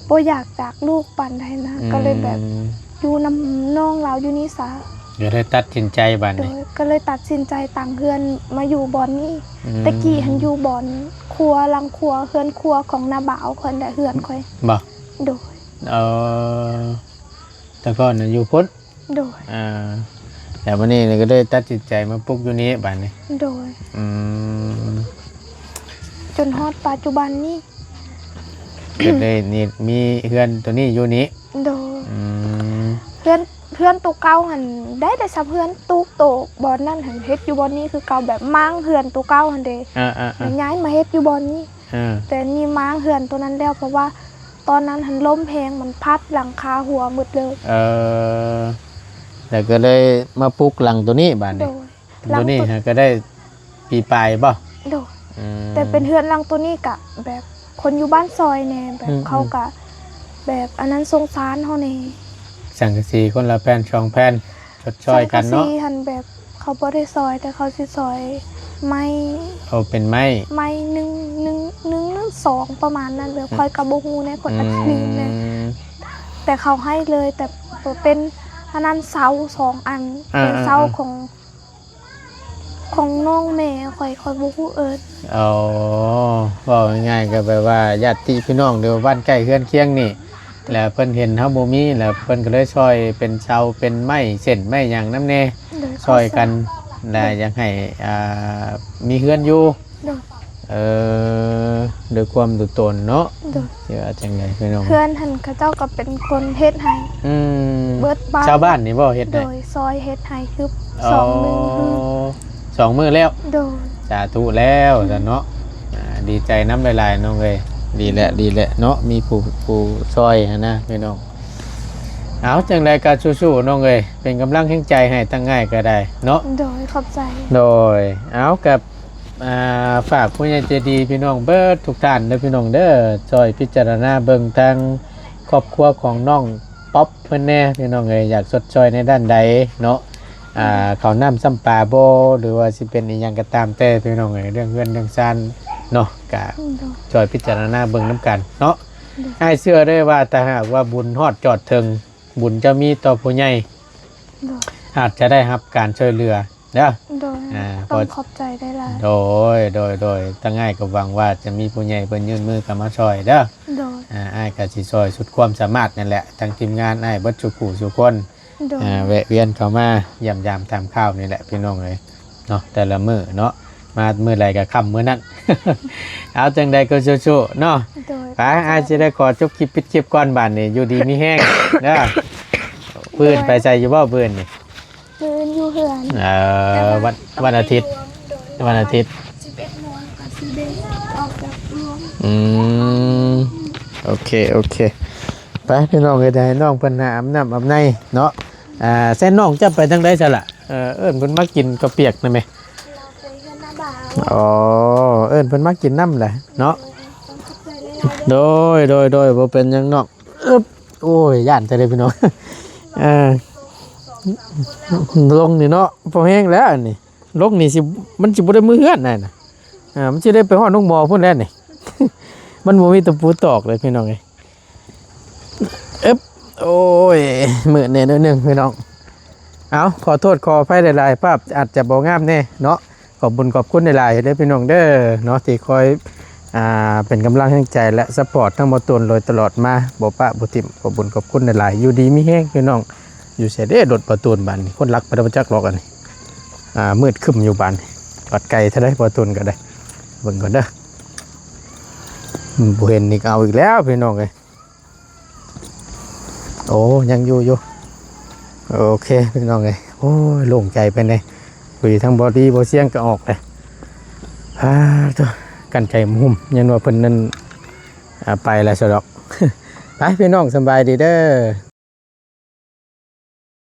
ບໍ່ຢາກຈາກລູກປານໃດນະ ອືມ ກໍເລີຍແບບຢູ່ນຳນ້ອງລາວຢູ່ນີ້ຊະ ກໍເລີຍຕັດສິນໃຈບາດນີ້ ໂດຍ ກໍເລີຍຕັດສິນໃຈຕັ້ງເຮືອນມາຢູ່ບ່ອນນີ້ ອືມ ແຕ່ກີ້ຫັ້ນຢູ່ບ່ອນຄົວ ຫຼັງຄົວ ເຮືອນຄົວຂອງນ້າບ່າວຂ້ອຍແຫຼະ ເຮືອນຂ້ອຍ ບໍ່? ໂດຍ ເອີ ແຕ່ກ່ອນນະຢູ່ພຸ້ນ ໂດຍ ອ່າ ແລ້ວບັດນີ້ກໍເລີຍຕັດສິນໃຈມາປຸກຢູ່ນີ້ບາດນີ້ ໂດຍ ອືມ ຈົນຮອດປັດຈຸບັນນີ້ ກໍເລີຍນີ້ມີເຮືອນໂຕນີ້ຢູ່ນີ້ ໂດຍ ອືມ ເຮືອນ ເຮືອນໂຕເກົ່າຫັ້ນໄດ້ ໄດ້ຊຳເຮືອນຕູບໂຕບ່ອນນັ້ນຫັ້ນ ເຮັດຢູ່ບ່ອນນີ້ຄືເກົ່າ ແບບມ້າງເຮືອນໂຕເກົ່າຫັ້ນເດ້ ອ່າໆໆ ແລ້ວຍ້າຍມາເຮັດຢູ່ບ່ອນນີ້ ອ່າ ແຕ່ນີ້ມ້າງເຮືອນໂຕນັ້ນແລ້ວ ເພາະວ່າ ຕອນນັ້ນຫັ້ນລົມແຮງ ມັນພັດຫຼັງຄາຫົວໝົດເລີຍ ເອີ ແລ້ວກໍເລີຍມາປຸກຫຼັງໂຕນີ້ບາດນີ້ ໂດຍ ໂຕນີ້ຫາກໍໄດ້ປີປາຍບໍ່? ໂດຍ ອືມ ແຕ່ເປັນເຮືອນຫຼັງໂຕນີ້ກະແບບຄົນຢູ່ບ້ານຊ່ອຍແດ່ ແບບ ອືມໆ ເຂົາກະແບບອັນນັ້ນສົງສານເຮົາແດ່ ສັງກະສີຄົນລະແຜ່ນສອງແຜ່ນ ຊົດຊ່ອຍກັນເນາະ ສັງກະສີຫັ້ນແບບ ເຂົາບໍ່ໄດ້ຊ່ອຍ ແຕ່ເຂົາຊິຊ່ອຍໄມ້ ເອົາເປັນໄມ້ ໄມ້ໜຶ່ງ ໜຶ່ງ ໜຶ່ງ ຫຼື ສອງ ປະມານນັ້ນເດີ ອືມ ຂ້ອຍກໍບໍ່ຮູ້ແດ່ ຂ້ອຍກໍລືມແດ່ ອືມ ແຕ່ເຂົາໃຫ້ເລີຍ ແຕ່ເປັນອັນນັ້ນເສົາສອງອັນ ອ່າໆໆ ເປັນເສົາຂອງ ຂອງນ້ອງແມ່ຂ້ອຍ ຂ້ອຍບໍ່ຮູ້ເອີ້ນ ອໍ ເວົ້າງ່າຍໆ ກໍແບບວ່າຍາດຕິພີ່ນ້ອງ ຫຼືວ່າບ້ານໃກ້ເຮືອນຄຽງນີ້ ແລ້ວເພິ່ນເຫັນເຮົາບໍ່ມີ ແລ້ວເພິ່ນກໍເລີຍຊ່ອຍເປັນເສົາເປັນໄມ້ເສັ້ນໄມ້ຫຍັງນຳແດ່ ໂດຍ ຊ່ອຍກັນ ແລະ ຢາກໃຫ້ ອ່າ ມີເຮືອນຢູ່ ໂດຍ ເອີ ດ້ວຍຄວາມດຸຕົນເນາະ ໂດຍ ຊິວ່າຈັ່ງໃດພີ່ນ້ອງ ເຮືອນຫັ້ນເຂົາເຈົ້າກໍເປັນຄົນເຮັດໃຫ້ ອືມ ເບິດບ້ານ ຊາວບ້ານນີ້ບໍ່ເຮັດໃຫ້ ໂດຍ ຊ່ອຍເຮັດໃຫ້ຄື ອໍ ສອງມື້ ສອງມື້ແລ້ວ ໂດຍ ສາທຸແລ້ວ ອືມ ຊັ້ນເນາະ ອ່າ ດີໃຈນຳຫຼາຍໆ ນ້ອງເອີຍ ດີແຫຼະ ດີແຫຼະເນາະ ມີຜູ້ ຜູ້ຊ່ອຍຫັ້ນນະພີ່ນ້ອງ ເອົາ ຈັ່ງໃດກໍສູ້ໆ ນ້ອງເອີຍ ເປັນກຳລັງແຮງໃຈໃຫ້ທາງອ້າຍກໍໄດ້ເນາະ ໂດຍ ຂອບໃຈ ໂດຍ ເອົາ ກັບ ອ່າ ຝາກຜູ້ໃຫຍ່ໃຈດີພີ່ນ້ອງເບິດທຸກທ່ານເດີພີ່ນ້ອງເດີ ຊ່ອຍພິຈາລະນາເບິ່ງທາງຄອບຄົວຂອງນ້ອງ ປັອບເພິ່ນແດ່ພີ່ນ້ອງເອີຍ ຢາກຊົດຊ່ອຍໃນດ້ານໃດເນາະ ອ່າ ເຂົ້ານ້ຳຊ້ຳປາບໍ່ ຫຼືວ່າຊິເປັນອີ່ຫຍັງກໍຕາມແຕ່ພີ່ນ້ອງເອີຍ ເລື່ອງເຮືອນເລື່ອງຊານເນາະ ກະ ໂດຍ ຊ່ອຍພິຈາລະນາເບິ່ງນຳກັນເນາະ ໂດຍ ອ້າຍເຊື່ອເລີຍວ່າ ຖ້າຫາກວ່າບຸນຮອດຈອດເຖິງ ບຸນຈະມີຕໍ່ຜູ້ໃຫຍ່ ໂດຍ ອາດຈະໄດ້ຮັບການຊ່ວຍເຫຼືອ ເດີ ໂດຍ ອ່າ ຕ້ອງຂອບໃຈຫຼາຍໆ ໂດຍ ໂດຍ ໂດຍ ທາງອ້າຍກໍຫວັງວ່າຈະມີຜູ້ໃຫຍ່ເພິ່ນຍື່ນມືເຂົ້າມາຊ່ອຍເດີ ໂດຍ ອ່າ ອ້າຍກໍຊິຊ່ອຍສຸດຄວາມສາມາດນັ້ນແຫຼະ ທັງທີມງານອ້າຍເບິດສູ່ຜູ້ສູ່ຄົນ ໂດຍ ອ່າ ແວະວຽນເຂົ້າມາຢ້ຽມຢາມຖາມຂ່າວນີ້ແຫຼະພີ່ນ້ອງເອີຍເນາະ ແຕ່ລະມື້ເນາະ ມາມື້ໃດກໍຄ່ຳມື້ນັ້ນ ເອົາ ຈັ່ງໃດກໍສູ້ໆເນາະ ໂດຍ ໄປ ຂອບໃຈ ອ້າຍຊິໄດ້ຂໍຈົບຄລິບປິດຄລິບກ່ອນບາດນີ້ ຢູ່ດີມີແຮງເດີ ມື້ອື່ນໄປໃສຢູ່ບໍ່ມື້ອື່ນນີ້? ມື້ອື່ນຢູ່ເຮືອນ ເອີ ແຕ່ວ່າ ວັນ ວັນອາທິດ ຕ້ອງໄປລວມ ໂດຍ ວັນອາທິດ ສິບເອັດໂມງກໍຊິໄດ້ອອກຈາກລວມ ອືມ ໂອເຄ ໂອເຄ ໄປພີ່ນ້ອງເອີຍ ໃຫ້ນ້ອງເພິ່ນຫາອາບນ້ຳອາບໃນເນາະ ອ່າ ແຊນນ້ອງຈະໄປທາງໃດຊະລະ ເອີ ເອີ້ນເພິ່ນມາກິນເຂົ້າປຽກນຳແມ ລາວໄປເຮືອນນ້າບ່າວ ອໍ ເອີ້ນເພິ່ນມາກິນນຳແຫຼະເນາະ ໂດຍ ໂດຍ ໂດຍ ບໍ່ເປັນຫຍັງນ້ອງ ອຶບ ໂອ້ຍ ຢ້ານແທ້ເດ້ພີ່ນ້ອງ ເອີ ລົງນີ້ເນາະ ພໍແຮງແລ້ວອັນນີ້ ລົງນີ້ຊິ ມັນຊິບໍ່ໄດ້ມືເຮືອນໄດ໋ນະ ອ່າ ມັນຊິໄດ້ໄປຮອດໂຮງໝໍພຸ້ນແຫຼະນີ້ ມັນບໍ່ມີຕະປູຕອກເລີຍພີ່ນ້ອງເອີຍ. ເອີບ ໂອ້ຍ ມືດແດ່ໜ້ອຍໜຶ່ງພີ່ນ້ອງ. ເອົາ ຂໍໂທດຂໍອະໄພຫຼາຍໆ ພາບອາດຈະບໍ່ງາມແດ່ເນາະ. ຂອບບຸນຂອບຄຸນຫຼາຍໆເດີພີ່ນ້ອງເດີເນາະ ທີ່ຄອຍ ອ່າ ເປັນກຳລັງແຮງໃຈ ແລະ ຊັບພອດທັງບໍ່ຕູນໂດຍຕະຫຼອດມາ ບໍ່ປະບໍ່ຖິ້ມ. ຂອບບຸນຂອບຄຸນຫຼາຍໆ ຢູ່ດີມີແຮງພີ່ນ້ອງ. ຢູ່ໃສເດ້ລົດບໍ່ຕູນບາດນີ້ ຄົນລັກໄປແລ້ວບໍ່ຈັກດອກອັນນີ້. ອ່າ ມືດຄຶ້ມຢູ່ບາດນີ້ ບາດໄກເທົ່າໃດບໍ່ຕູນກໍໄດ້. ເບິ່ງກ່ອນເດີ ບໍ່ເຫັນອີກ ເອົາອີກແລ້ວພີ່ນ້ອງເອີຍ. ໂອ້ ຍັງຢູ່ຢູ່. ໂອເຄພີ່ນ້ອງເອີຍ ໂອ້ຍ ໂລ່ງໃຈໄປແດ່. ພໍດີທັງບໍ່ດີບໍ່ສຽງກໍອອກເລີຍ. ອາ ໂທ້ ກັ້ນໃຈຫຸ້ມ ຍັນວ່າເພິ່ນນັ້ນ ອາ ໄປແລ້ວຊະດອກ. ໄປພີ່ນ້ອງ ສຳບາຍດີເດີ.